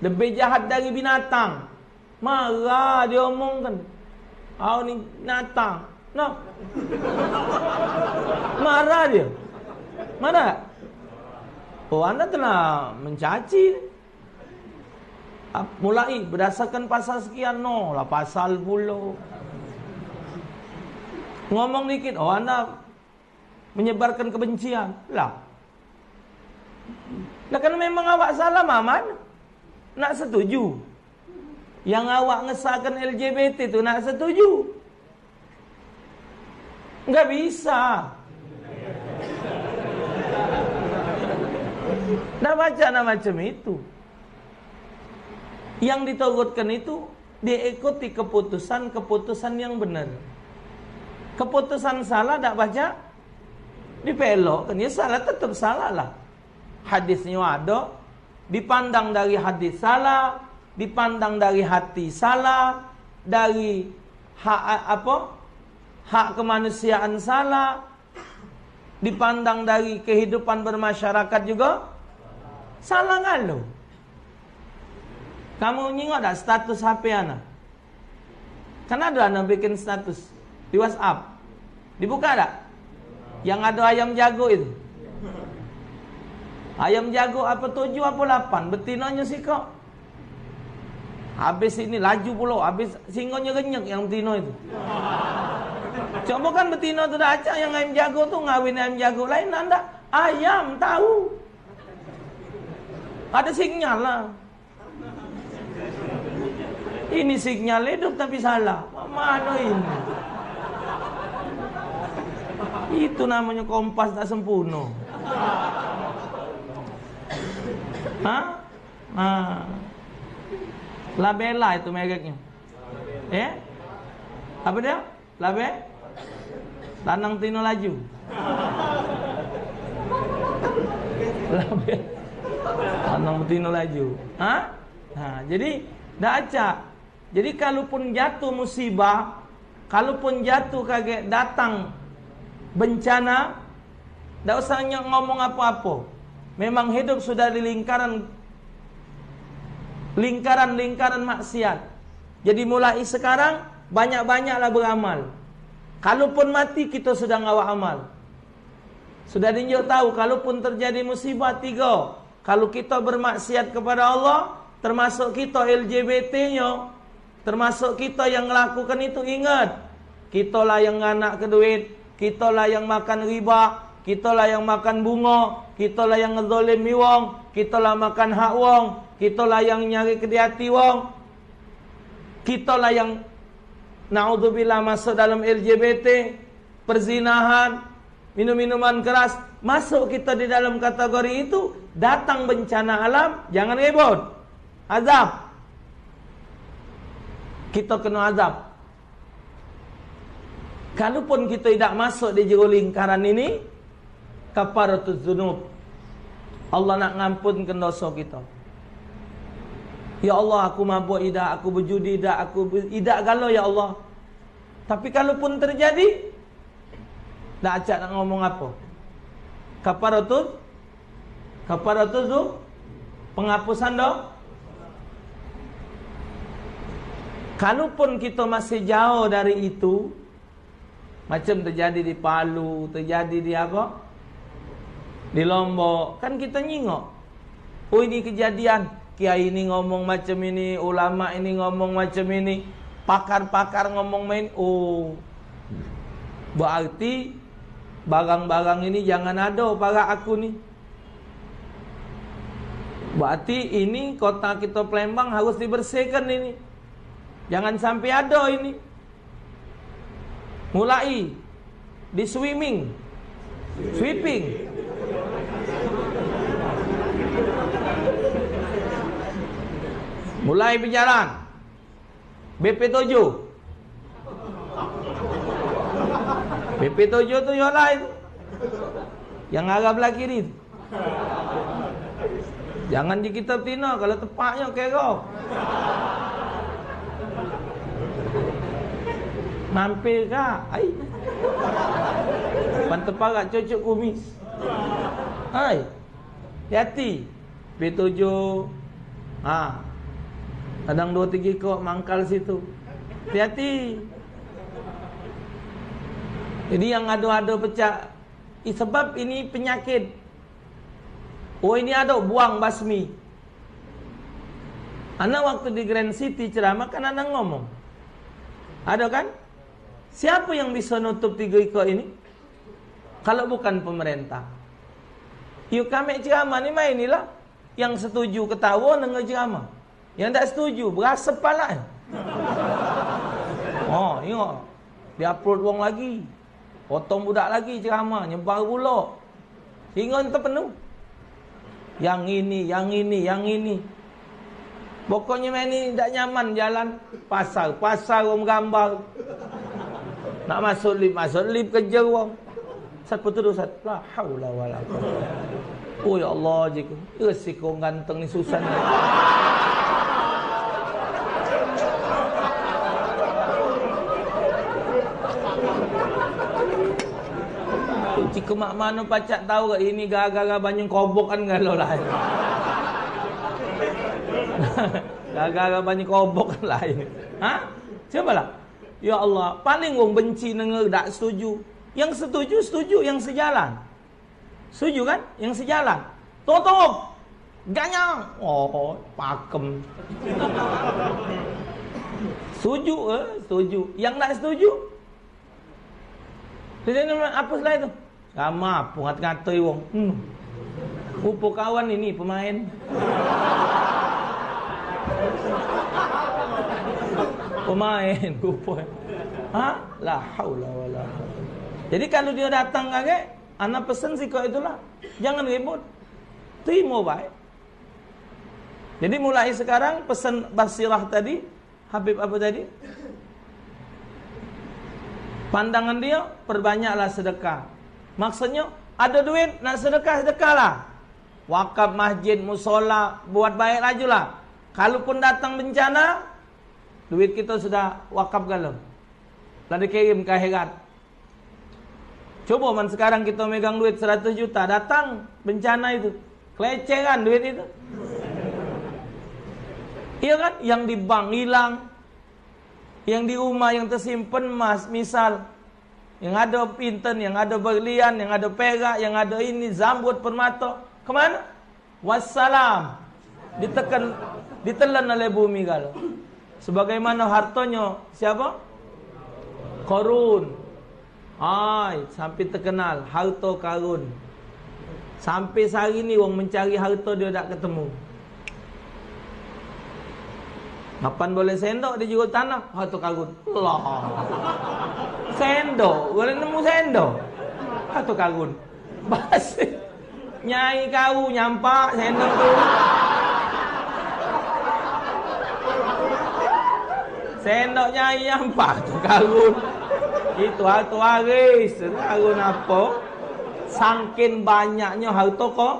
lebih jahat dari binatang. Marah dia omongkan. Au ni binatang. Nah. Marah dia. Marah. Oh, anda telah mencaci. Ap-, mulai berdasarkan pasal sekian, no lah pasal pulo. Ngomong dikit, oh, anda menyebarkan kebencian. Lah. Lah, kan memang awak salah, Maman. Nak setuju. Yang awak ngesahkan L G B T tu nak setuju. Enggak bisa. Nak baca nak macam itu. Yang diturutkan itu diikuti keputusan-keputusan yang benar. Keputusan salah dak baca dipelokkan, ya salah tetap salah lah. Hadisnya ada, dipandang dari hadis salah, dipandang dari hati salah, dari hak apa? Hak kemanusiaan salah, dipandang dari kehidupan bermasyarakat juga salah ngalo. Kamu nyingok dak status H P ana? Kan ada ana bikin status di WhatsApp. Dibuka dak? Yang ada ayam jago itu. Ayam jago apa tujuh apa lapan, betinonyo sikok. Habis ini laju pulo, habis singonyo renyek yang betino itu. Coba kan betino tu dak acak yang ayam jago tu ngawin ayam jago lain, ndak? Ayam tahu. Ada sinyal lah. Ini sinyal hidup tapi salah. Mak mano ini? Itu namanya kompas tak sempurna. Hah? Nah. Labela itu mereknya. Eh? Apa dia? Labe? Lanang tino laju. Labe. Lanang betino laju. Ha? Ha, jadi dak acak. Jadi kalaupun jatuh musibah, kalaupun jatuh kagek datang bencana, dak usah nyok ngomong apo-apo. Memang hidup sudah di lingkaran lingkaran-lingkaran maksiat. Jadi mulai sekarang banyak-banyaklah beramal. Kalaupun mati kita sudah ngawa amal. Sudah dinjuk tahu kalaupun terjadi musibah tiga, kalau kita bermaksiat kepada Allah, termasuk kita L G B T-nyo, termasuk kita yang ngelakukan itu, ingat, kita lah yang nganak ke duit, kita lah yang makan riba, kita lah yang makan bunga, kita lah yang ngezalim wong, kita lah makan hak wong, kita lah yang nyari ke di hati wong. Kita lah yang naudzubillah masuk dalam L G B T. perzinahan, minum-minuman keras, masuk kita di dalam kategori itu, datang bencana alam, jangan ribut. Azab. Kita kena azab. Kalaupun kita tidak masuk di jero lingkaran ini, kafaratuz zunub. Allah nak ngampunkan dosa kita. Ya Allah, aku mabuk idak, aku bejudi idak, aku be- idak galo, ya Allah. Tapi kalaupun terjadi, dak acak nak ngomong apa. Kafaratuz, kafaratuz tu penghapusan do. Kalaupun kita masih jauh dari itu, macam terjadi di Palu, terjadi di apa? Di Lombok, kan kita nyingok. Oh, ini kejadian. Kiai ini ngomong macam ini, ulama ini ngomong macam ini, pakar-pakar ngomong main. Oh, berarti barang-barang ini jangan ada parak aku ni. Berarti ini kota kita Palembang harus dibersihkan ini. Jangan sampai ada ini. Mulai di swimming, sweeping. Mulai bejalan. B P tujuh. B P tujuh tu yo lain. Yang arah belah kiri. Jangan di kita betina, kalau tepaknya kero. Mampir kak, ai. Pan teparak cucuk kumis. Ai. Hati-hati. P tujuh. Ha. Kadang dua tiga kok mangkal situ. Hati-hati. Jadi yang ado-ado pecah. Ih, sebab ini penyakit. Oh, ini ada buang basmi. Anak waktu di Grand City ceramah kan anak ngomong. Ada kan? Siapa yang bisa nutup tiga ikok ini? Kalau bukan pemerintah. Yuk kami ceramah ni main ni lah. Yang setuju ketawa nengah ceramah. Yang tak setuju berasap palak. Oh, tengok. Diupload wong lagi. Potong budak lagi ceramah, nyebar pula. Sehingga ente penuh. Yang ini, yang ini, yang ini. Pokoknya main ni dak nyaman jalan. Pasar, pasar wong gambar. Nak masuk lift, masuk lift kejar wong. Sat putus, Sat. La haula wala quwwata. Oh, ya Allah, jiku. Resiko ganteng ni susah ni. Jiku mak mano pacak tau ke ini gara-gara banyu kobok kan galo lah. Gara-gara banyu kobok kan lah ini. Ha? Cobalah. Ya Allah, paling wong benci denger dak setuju. Yang setuju, setuju, yang sejalan. Setuju kan? Yang sejalan. Tutup. Ganyang. Oh, pakem. Setuju, eh? Setuju. Yang tak setuju? Jadi, apa selain tu? Sama, apa ngat-ngatai wong. Hmm. Rupa kawan ini pemain. Pemain, rupa. Ha? La haula wala quwwata. Jadi, kalau dia datang kagek, Ana pesen sikok itulah. Jangan ribut. Terima baik. Jadi mulai sekarang pesen Basirah tadi, Habib apa tadi? Pandangan dia, perbanyaklah sedekah. Maksudnya, ada duit, nak sedekah, sedekahlah. Wakaf masjid, musola, buat baik lajulah. Kalaupun datang bencana, duit kita sudah wakaf galo. Lah dikirim ke akhirat. Coba man sekarang kita megang duit seratus juta, datang bencana itu. Kelecehan duit itu. Iya kan? Yang di bank hilang. Yang di rumah yang tersimpan emas, misal. Yang ada pinten, yang ada berlian, yang ada perak, yang ada ini, zambut, permata. Kemana? Wassalam. Diteken, ditelen oleh bumi galo. Sebagaimana hartanyo siapa? Korun. Ai, sampai terkenal harta karun. Sampai sehari ni wong mencari harta dia dak ketemu. Kapan boleh sendok di jero tanah? Ha tu karun. Lah. Sendok, boleh nemu sendok. Ha tu karun. Basi. Nyai kau nyampak sendok tu. Sendok nyai nyampak tu karun. Itu harta waris. Karun apa? Sangkin banyaknya harta kok.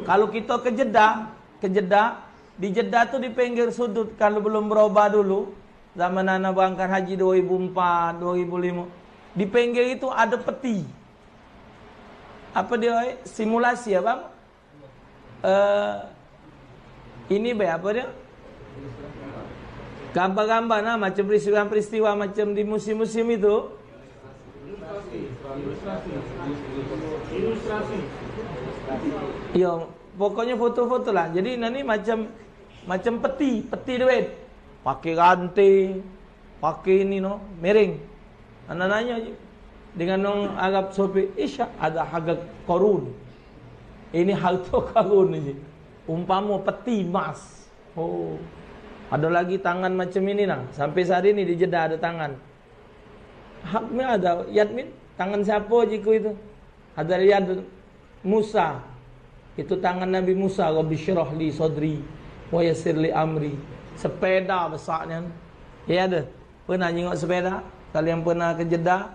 Kalau kita ke Jeddah, ke Jeddah, di Jeddah tu di pinggir sudut, kalau belum berubah dulu, zaman ana berangkat haji dua ribu empat, dua ribu lima, di pinggir itu ada peti. Apa dia, eh? Simulasi apa? Eh, ini be apa dia? Gambar-gambar nah, macam peristiwa-peristiwa macam di musim-musim itu. Iya, pokoknya foto-foto lah. Jadi, nah ni macam, macam peti, peti duit. Pakai rantai, pakai ini no, miring. Anak nanya je. Dengan nong Arab sopi, "Isya ada harga korun." Ini harta karun ni. Umpama peti emas. Oh. Ada lagi tangan macam ini nah. Sampai sehari ni di Jeddah ada tangan. Haknya ada yad min. Tangan siapa jiku itu? Ada yad Musa. Itu tangan Nabi Musa, "Rabbi syrah li sadri wa yassir li amri." Sepeda besar nian. Ya ada. Pernah nyengok sepeda? Kalian pernah ke Jeddah?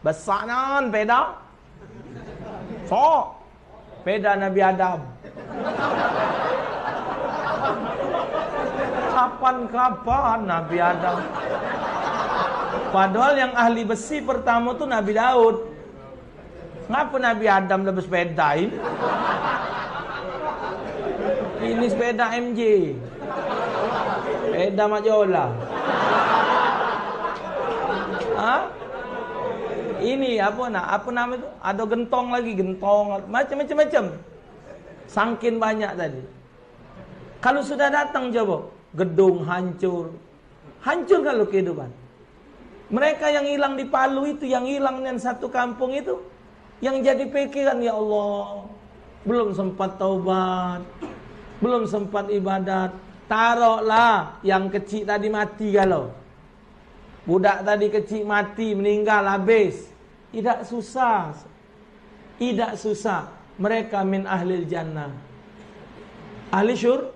Besar nian sepeda. Sok. Sepeda Nabi Adam. Kapan-kapan Nabi Adam. Padahal yang ahli besi pertama tu Nabi Daud. Ngapa Nabi Adam dah bersepeda ini? Ini sepeda M J. Sepeda Mak Jola. Hah? Ini apa nak? Apa nama tu? Ada gentong lagi, gentong. Macam-macam macam. Sangkin banyak tadi. Kalau sudah datang coba, gedung hancur. Hancur kalau kehidupan. Mereka yang hilang di Palu itu, yang hilang nian satu kampung itu, yang jadi pikiran, "Ya Allah, belum sempat taubat, belum sempat ibadat." Taroklah yang kecil tadi mati kalau. Budak tadi kecil mati, meninggal, habis. Tidak susah. Tidak susah. Mereka min ahlil jannah. Ahli syur.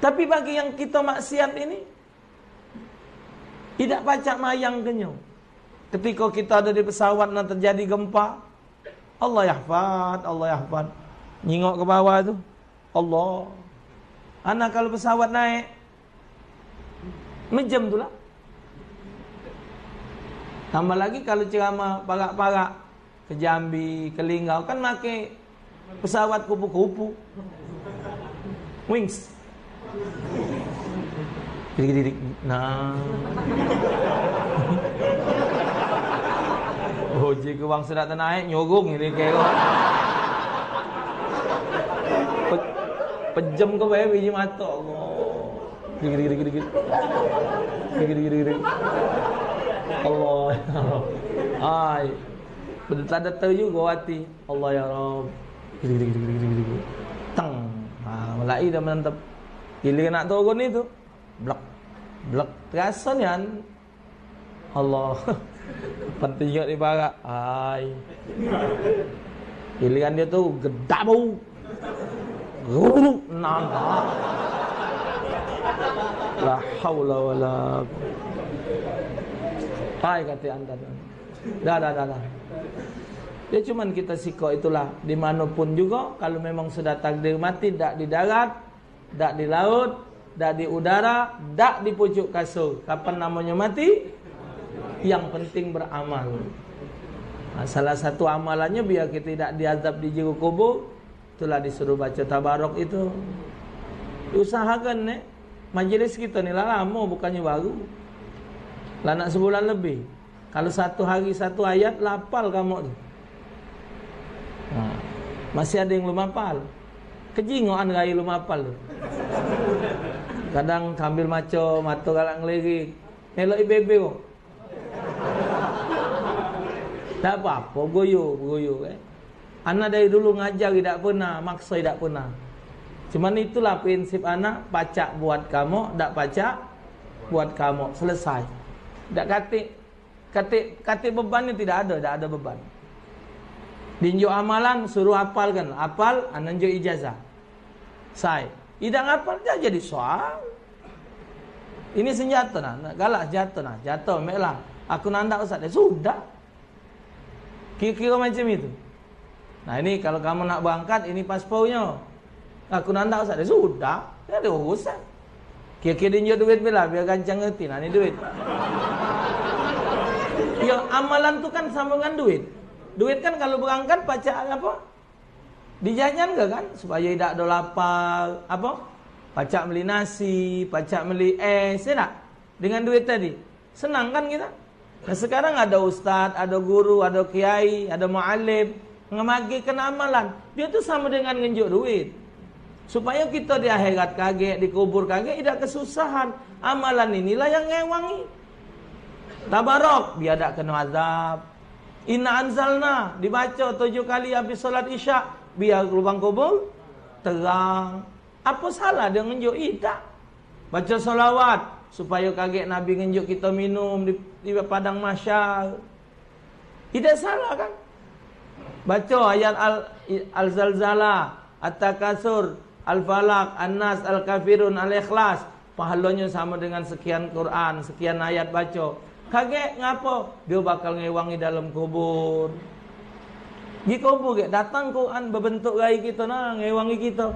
Tapi bagi yang kita maksiat ini, tidak pacak mayang kenyo. Ketika kita ada di pesawat, nah terjadi gempa, Allah yahfad, Allah yahfad. Nyingok ke bawah tu, Allah. Ana kalau pesawat naik, mejem tu lah. Tambah lagi kalau ceramah parak-parak, ke Jambi, ke Linggau, kan make pesawat kupu-kupu. Wings. Didik, didik. Nah. Oh, jika wang sedak tenaik, nyogong ini kero. Pe-, pejem ke bae biji mata, Allah. Didik, didik, didik, didik. Didik, didik, didik, didik. Allah. Ai. Bedetak-detak juga hati. Allah ya Rabb. Gidi, gidi, gidi, gidi, gidi, gidi. Teng. Ha, mulai dah menentep. Giliran nak turun itu. Blek. Blek. Terasa nian. Allah. Penting juga di barak. Ai. Giliran dia tu gedak bau. Guruk nang. La haula wala quwwata. Hai kata antar. Dah, dah, dah, dah. Ya cuman kita sikok itulah. Dimanapun juga, kalau memang sudah takdir mati, dak di darat, dak di laut, dak di udara, dak di pucuk kasur. Kapan namonyo mati? Yang penting beramal. Nah, salah satu amalannyo biar kita tidak diazab di jero kubur, itulah disuruh baca tabarok itu. Usahakan, nek, majelis kita ni lah lama, bukannya baru. Lah nak sebulan lebih. Kalau satu hari satu ayat, lah apal kamu tu. Nah, masih ada yang belum apal. Kejingoan gaya belum apal tu. Kadang sambil maco, mato galak ngelirik. Melok I B B kok. Tak apa-apa, goyo, goyo, eh. Ana dari dulu ngajar idak pernah, maksa idak pernah. Cuman itulah prinsip anak, pacak buat kamu, dak pacak buat kamu. Selesai. Dak katik, katik, katik beban ni tidak ada, dak ada beban. Dinjuk amalan, suruh apalkan. Apal, anak njuk ijazah. Sai. Idak ngapal, dak jadi soal. Ini senjata nah, nak galak senjata nah. Jatuh, mek lah. Aku nandak, Ustaz. Ya sudah. Kira-kira macam itu. Nah, ini kalau kamu nak berangkat, ini paspornyo. Aku nandak, Ustaz. Ya sudah. Dak ada urusan. Kira-kira dinjuk duit bila, biar gancang ngerti. Nah, ini duit. Ya, amalan tu kan sama dengan duit. Duit kan kalau berangkat pacak apa? Dijajan ke kan? Supaya idak ado lapar. Apa? Pacak beli nasi, pacak beli es, ya dak? Dengan duit tadi. Senang kan kita? Nah, sekarang ada ustaz, ada guru, ada kiai, ada muallim ngemagihkan amalan. Dia tu sama dengan ngenjuk duit. Supaya kita di akhirat kagek, di kubur kagek, idak kesusahan. Amalan inilah yang ngewangi. Tabarok, biar dak kena azab. Inna anzalna, dibaca tujuh kali habis solat isya, biar lubang kubur terang. Apa salah dia ngenjuk? Idak. Baca solawat, supaya kagek Nabi ngenjuk kita minum di, di padang mahsyar. Idak salah kan? Baca ayat Al, Al-Zalzalah, At-Takasur, Al-Falaq, An-Nas, Al-Kafirun, Al-Ikhlas. Pahalonyo samo dengan sekian Quran, sekian ayat baca. Kagek ngapo? Dio bakal ngewangi dalam kubur. Di kubur gek datang Quran bebentuk rai kito nah, ngewangi kito.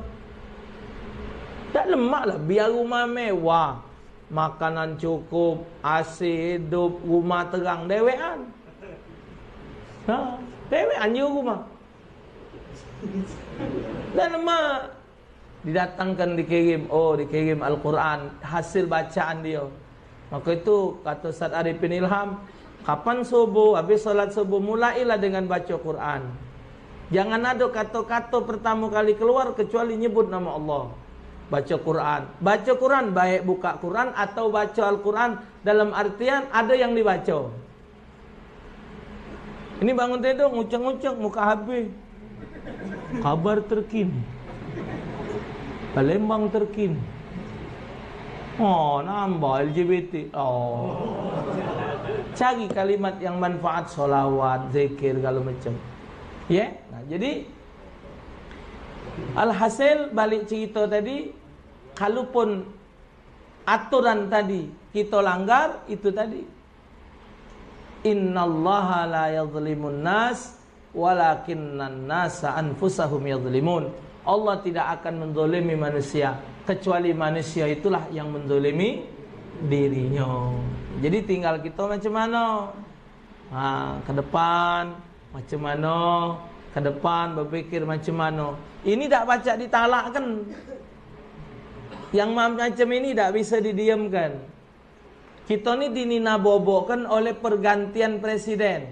Dak lemak lah, biar rumah mewah, makanan cukup, A C hidup, rumah terang, dewekan. Ha, dewekan je rumah. Dak lemak. Didatangkan, dikirim, oh, dikirim Al-Quran, hasil bacaan dia. Maka itu, kata Ustaz Arifin Ilham, kapan subuh, habis solat subuh, mulailah dengan baca Quran. Jangan ada kata-kata pertama kali keluar kecuali nyebut nama Allah. Baca Quran. Baca Quran, baik buka Quran atau baca Al-Quran dalam artian ada yang dibaca. Ini bangun tidur, ngucek-ngucek, muka habis. Kabar terkini. Palembang terkini. Oh, nambah L G B T. Oh. Cari kalimat yang manfaat, solawat, zikir, segala macam. Ya? Nah, jadi, alhasil, balik cerita tadi, kalaupun aturan tadi kita langgar, itu tadi. Innallaha la yadhlimun nas, walakinnan nasa anfusahum yadhlimun. Allah tidak akan menzalimi manusia, kecuali manusia itulah yang menzalimi dirinya. Jadi tinggal kita macam mana. Ha, ke depan macam mana, ke depan berpikir macam mana. Ini dak pacak ditalakkan. Yang macam ini dak bisa didiamkan. Kita ni dinina bobokkan oleh pergantian presiden.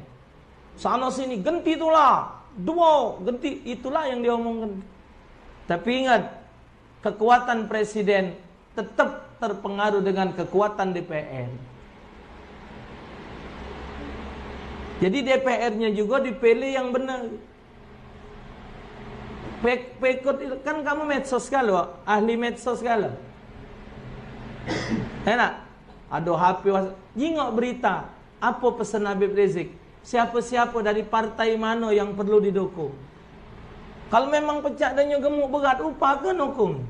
Sana sini genti tulah, dua genti, itulah yang diomongkan. Tapi ingat, kekuatan presiden tetap terpengaruh dengan kekuatan D P R. Jadi D P R-nya juga dipilih yang benar. Pe-, pekot itu kan kamu medsos segala, ahli medsos segala. Enak. Ada H P, was-, jingok berita. Apa pesan Habib Rizik? Siapa-siapa dari partai mana yang perlu didukung? Kalau memang pecak dan gemuk berat, upakan hukum.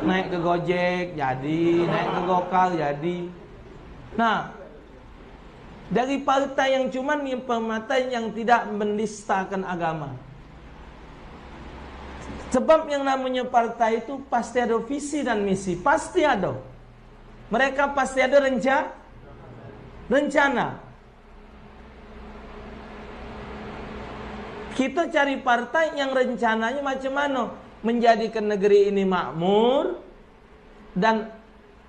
Naik ke Gojek, jadi. Naik ke Gokar, jadi. Nah, dari partai yang cuman yang partai yang tidak menistakan agama. Sebab yang namanya partai itu pasti ada visi dan misi, pasti ada. Mereka pasti ada renca-, rencana. Kita cari partai yang rencananya macam mana? Menjadikan negeri ini makmur dan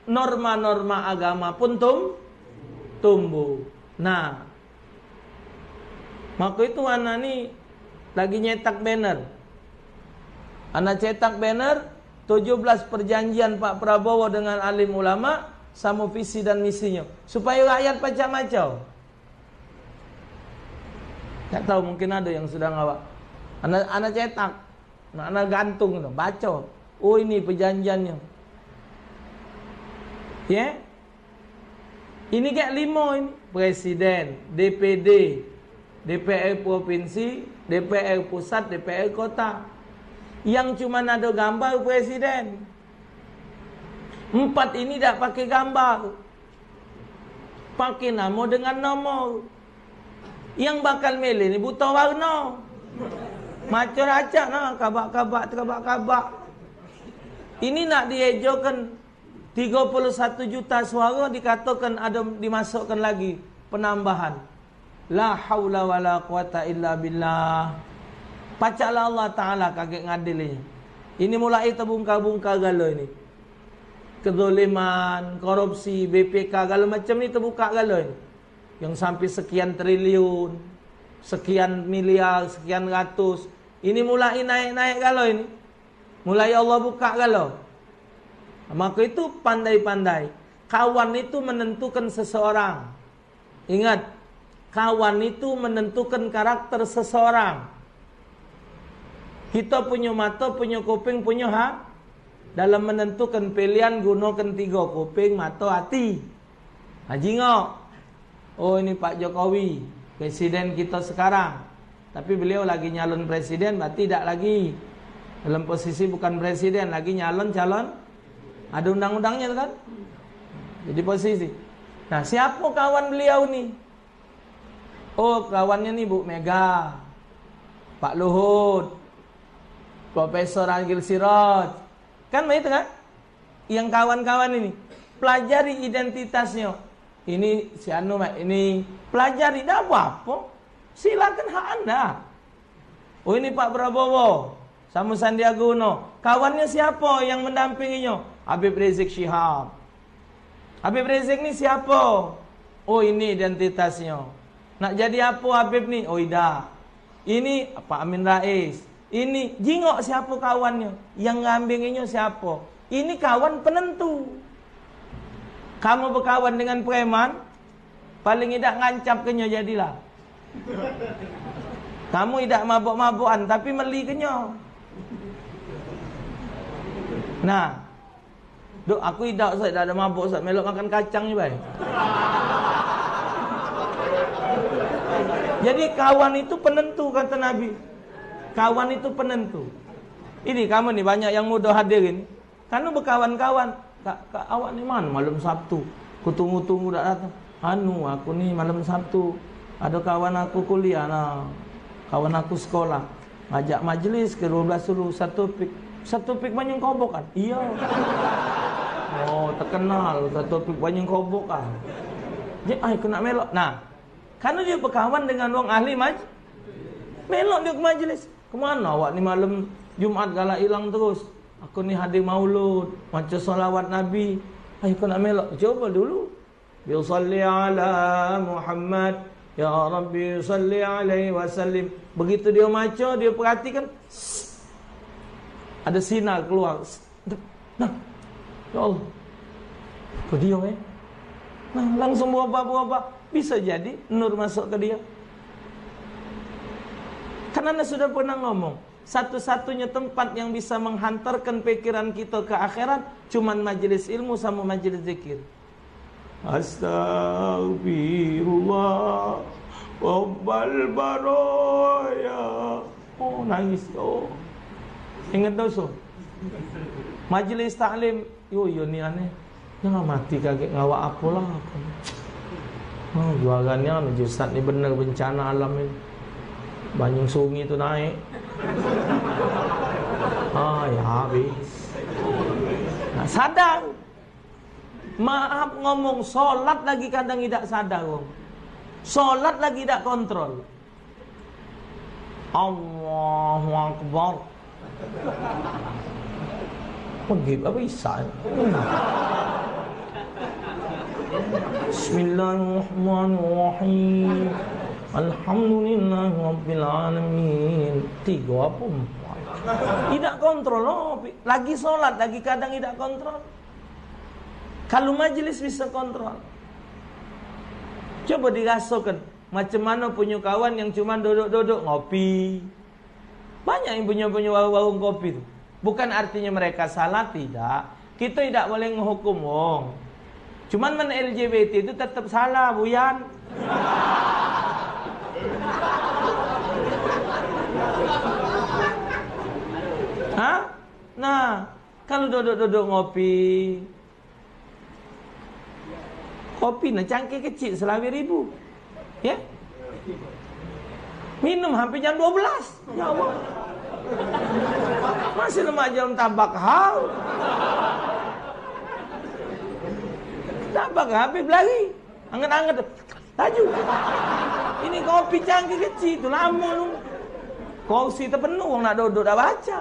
norma-norma agama pun tum-, tumbuh. Nah, maka itu ana ni lagi nyetak banner. Ana cetak banner tujuh belas perjanjian Pak Prabowo dengan alim ulama sama visi dan misinya supaya rakyat pacak macau. Tak tahu, mungkin ada yang sudah ngawak. Ana, ana cetak. Nak, nak gantung tu, baco. Oh, ini perjanjiannyo. Ye? Ini gek limo ini. Presiden, D P D, D P R provinsi, D P R pusat, D P R kota. Yang cuman ado gambar presiden. Empat ini dak pake gambar. Pake namo dengan nomor. Yang bakal milih ni buta warna. Macam acak nah, kabak-kabak, kabak-kabak. Ini nak diejokan tiga puluh satu juta suara, dikatakan ada dimasukkan lagi penambahan. La haula wala quwata illa billah. Pacaklah Allah Taala kagek ngadil ini. Ini mulai terbungkar-bungkar galo ini. Kezoliman, korupsi, B P K, galo macam ni terbuka galo ini. Yang sampai sekian triliun, sekian miliar, sekian ratus. Ini mulai naik-naik galo ini. Mulai Allah buka galo. Maka itu pandai-pandai. Kawan itu menentukan seseorang. Ingat, kawan itu menentukan karakter seseorang. Kita punya mata, punya kuping, punya ha-, dalam menentukan pilihan gunakan tiga, kuping, mata, hati. Ha, jingok. Oh, ini Pak Jokowi, presiden kita sekarang. Tapi beliau lagi nyalon presiden, berarti dak lagi dalam posisi bukan presiden, lagi nyalon calon. Ada undang-undangnya tu kan? Jadi posisi. Nah, siapa kawan beliau ni? Oh, kawannya ni Bu Mega, Pak Luhut, Profesor Agil Siroj. Kan begitu kan? Yang kawan-kawan ini, pelajari identitasnya. Ini si anu, Mak, ini pelajari, dak apa-apa. Silakan, hak anda. Oh, ini Pak Prabowo sama Sandiaga Uno. Kawannya siapa yang mendampinginya? Habib Rizik Syihab. Habib Rizik ni siapa? Oh, ini identitasnya. Nak jadi apa Habib ni? Oh, idak. Ini Pak Amin Rais. Ini jingok siapa kawannya. Yang ngambinginyo siapa? Ini kawan penentu. Kamu bekawan dengan preman, paling idak ngancap kenyo jadilah. Kamu idak mabok-mabokan, tapi meli kenyo. Nah, dok, aku idak, Ustaz, idak ado mabok, Ustaz, melok makan kacang je bae. Jadi kawan itu penentu, kata Nabi. Kawan itu penentu. Ini kamu ni banyak yang muda hadirin. Kan bekawan-kawan. Kak, kak, awak ni mana malam Sabtu? Ku tunggu-tunggu dak datang. Anu, aku ni malam Sabtu ada kawan aku kuliah nah. Kawan aku sekolah. Ngajak majlis ke dua belas dulu, Ustaz Taufik. Ustaz Taufik Banyu Kobok kan? Iya. Oh, terkenal Ustaz Taufik Banyu Kobok kan. Dia, ai, aku nak melok. Nah, karena dia bekawan dengan wong ahli maj-, melok dia ke majlis. Kemana awak ni malam Jumat galak hilang terus? Aku ni hadir maulud, maca salawat Nabi. Ayo, aku nak melok. Coba dulu. Dia salli ala Muhammad. Ya Rabbi, salli alaihi wasallim. Begitu dia maca, dia perhatikan, ada sinar keluar. Nah, ya Allah. Ke dia, eh. Nah, langsung berubah-berubah. Bisa jadi nur masuk ke dia. Kan anda sudah pernah ngomong, satu-satunya tempat yang bisa menghantarkan pikiran kita ke akhirat cuman majelis ilmu sama majelis zikir. Astaghfirullah, Rabbal baraya. Oh, nangis. Oh. Ingat dosa. Majelis taklim. Yo, yo ni aneh. Jangan mati kaget ngawak apolah. Oh, juarannya anu, Ustaz ni bener bencana alam ni. Banyu sungi tu naik. Ah, ya habis. Nah, sadar. Maaf ngomong, solat lagi kadang idak sadar wong. Solat lagi idak kontrol. Allahu Akbar. Maghrib apa Isya? Bismillahirrahmanirrahim. Alhamdulillahirabbil alamin. Tiga apa empat? Idak kontrol, oh, lagi solat, lagi kadang idak kontrol. Kalau majelis bisa kontrol. Coba dirasakan, macam mana punya kawan yang cuma duduk-duduk ngopi. Banyak yang punyo-punyo warung-warung kopi tu. Bukan artinya mereka salah, tidak. Kita tidak boleh ngehukum wong. Cuman men L G B T itu tetap salah, Buyan. Hah? Nah, kalau duduk-duduk ngopi, kopi nah cangkir kecil selawe ribu. Ya? Minum hampir jam dua belas. Ya Allah. Masih lemak jam tabak hal. Tabak habis belari. Anget-anget. Laju. Ini kopi cangkir kecil tu lama tu. Kursi terpenuh, wong nak duduk dak baca.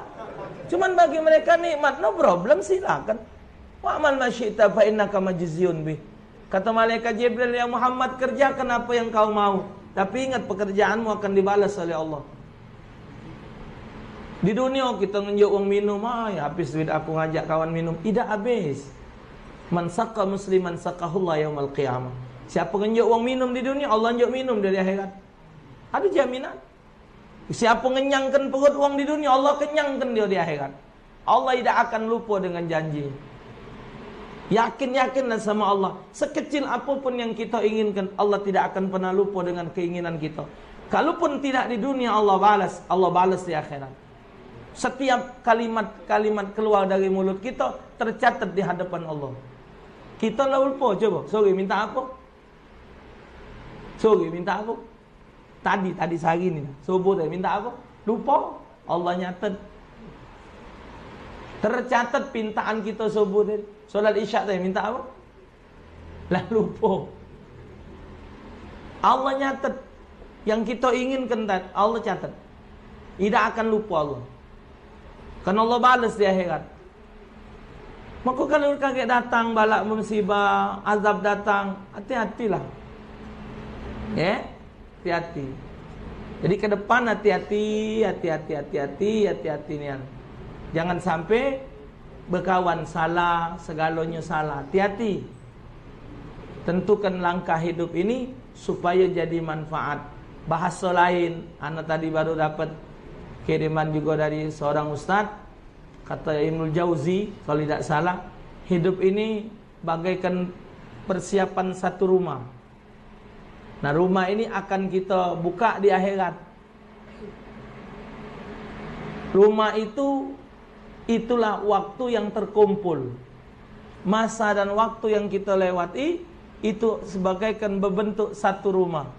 Cuman bagi mereka nikmat, no problem, silakan. "Wa'mal ma syi'ta fa innaka majziyun bih." Kata malaikat Jibril, "Ya Muhammad, kerjakan apa yang kau mau. Tapi ingat, pekerjaanmu akan dibalas oleh Allah." Di dunia kita ngenjuk wong minum, "Ai, habis duit aku ngajak kawan minum." Tidak habis. "Man saqqa musliman saqahullah yaumal qiyamah." Siapa ngenjuk wong minum di dunia, Allah njuk minum dari akhirat. Ada jaminan. Siapa ngenyangkan perut wong di dunia, Allah kenyangkan dia di akhirat. Allah tidak akan lupa dengan janji. Yakin-yakinlah sama Allah. Sekecil apapun yang kita inginkan, Allah tidak akan pernah lupa dengan keinginan kita. Kalaupun tidak di dunia Allah balas, Allah balas di akhirat. Setiap kalimat-kalimat keluar dari mulut kita tercatat di hadapan Allah. Kita lah lupa, coba. Sorry, minta apa? Sorry, minta apa? Tadi, tadi sehari ni, subuh tadi minta apa? Lupa. Allah nyatet. Tercatat pintaan kita subuh tadi. Solat Isya tadi minta apa? Lah lupa. Allah nyatet. Yang kita inginkan tadi, Allah catat. Tidak akan lupa Allah. Karena Allah balas di akhirat. Maka kalau kagek datang balak musibah, azab datang, hati-hatilah. Ya, hati-hati. Jadi ke depan hati-hati, hati-hati, hati-hati, hati-hati nian. Jangan sampai bekawan salah, segalanya salah. Hati-hati. Tentukan langkah hidup ini supaya jadi manfaat. Bahasa lain, ana tadi baru dapat kiriman juga dari seorang ustaz. Kata Ibnul Jauzi, kalau tidak salah, hidup ini bagaikan persiapan satu rumah. Nah, rumah ini akan kita buka di akhirat. Rumah itu, itulah waktu yang terkumpul. Masa dan waktu yang kita lewati, itu sebagaikan berbentuk satu rumah.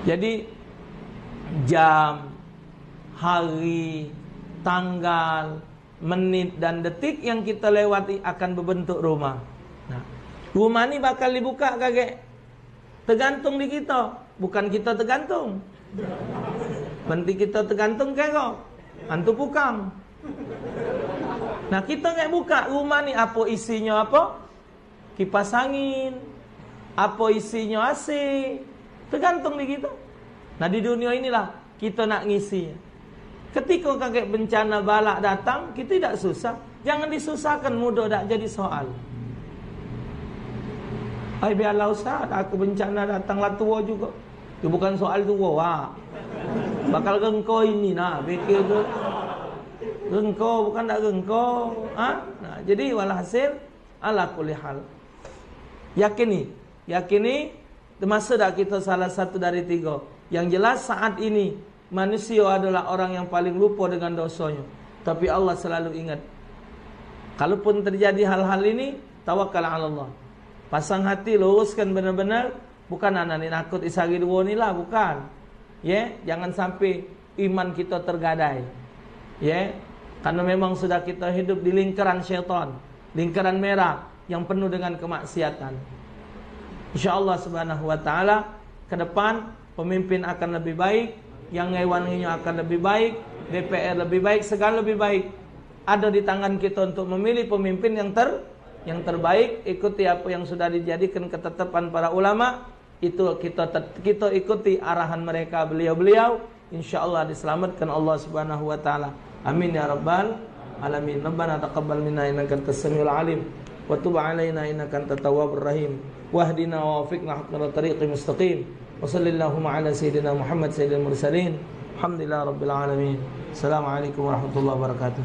Jadi, jam, hari, tanggal, menit dan detik yang kita lewati akan berbentuk rumah. Nah, rumah ni bakal dibuka kagek? Tergantung di kita, bukan kita tergantung. Berhenti kita tergantung kero, antu pukang. Nah, kita nak buka rumah ni, apa isinya apa? Kipas angin, apa isinya A C, tergantung di kita. Nah, di dunia inilah kita nak ngisi. Ketika kagek bencana balak datang, kita tidak susah. Jangan disusahkan, mudah dak jadi soal. Ai, biarlah ustaz, aku bencana datang lah tua juga. Itu bukan soal tua, wak. Bakal rengko ini, nah, pikir tu. Rengko, bukan dak rengko. Ha? Nah, jadi walhasil, ala kulli hal. Yakini, yakini, termasuk dak kita salah satu dari tiga. Yang jelas saat ini, manusia adalah orang yang paling lupa dengan dosanya. Tapi Allah selalu ingat. Kalaupun terjadi hal-hal ini, tawakal ala Allah. Pasang hati, luruskan benar-benar. Bukan anak ni nakut isari dua ni lah, bukan. Ye, jangan sampai iman kita tergadai. Ye, karena memang sudah kita hidup di lingkaran syaitan, lingkaran merah yang penuh dengan kemaksiatan. Insya Allah Subhanahu wa Ta'ala, ke depan pemimpin akan lebih baik, yang ngewanginya akan lebih baik, D P R lebih baik, segala lebih baik. Ada di tangan kita untuk memilih pemimpin yang ter yang terbaik. Ikuti apa yang sudah dijadikan ketetapan para ulama. Itu kita tet- kita ikuti arahan mereka, beliau-beliau, insya Allah diselamatkan Allah Subhanahu wa Ta'ala. Amin ya rabbal alamin. Rabbana taqabbal minna innaka antas samiul alim, wa tub alaina innaka antat tawwabur rahim, wahdina wa wafiqna ila tariqil mustaqim. Wa sallallahu ala sayyidina Muhammad sayyidil mursalin. Alhamdulillah rabbil alamin. Assalamualaikum warahmatullahi wabarakatuh.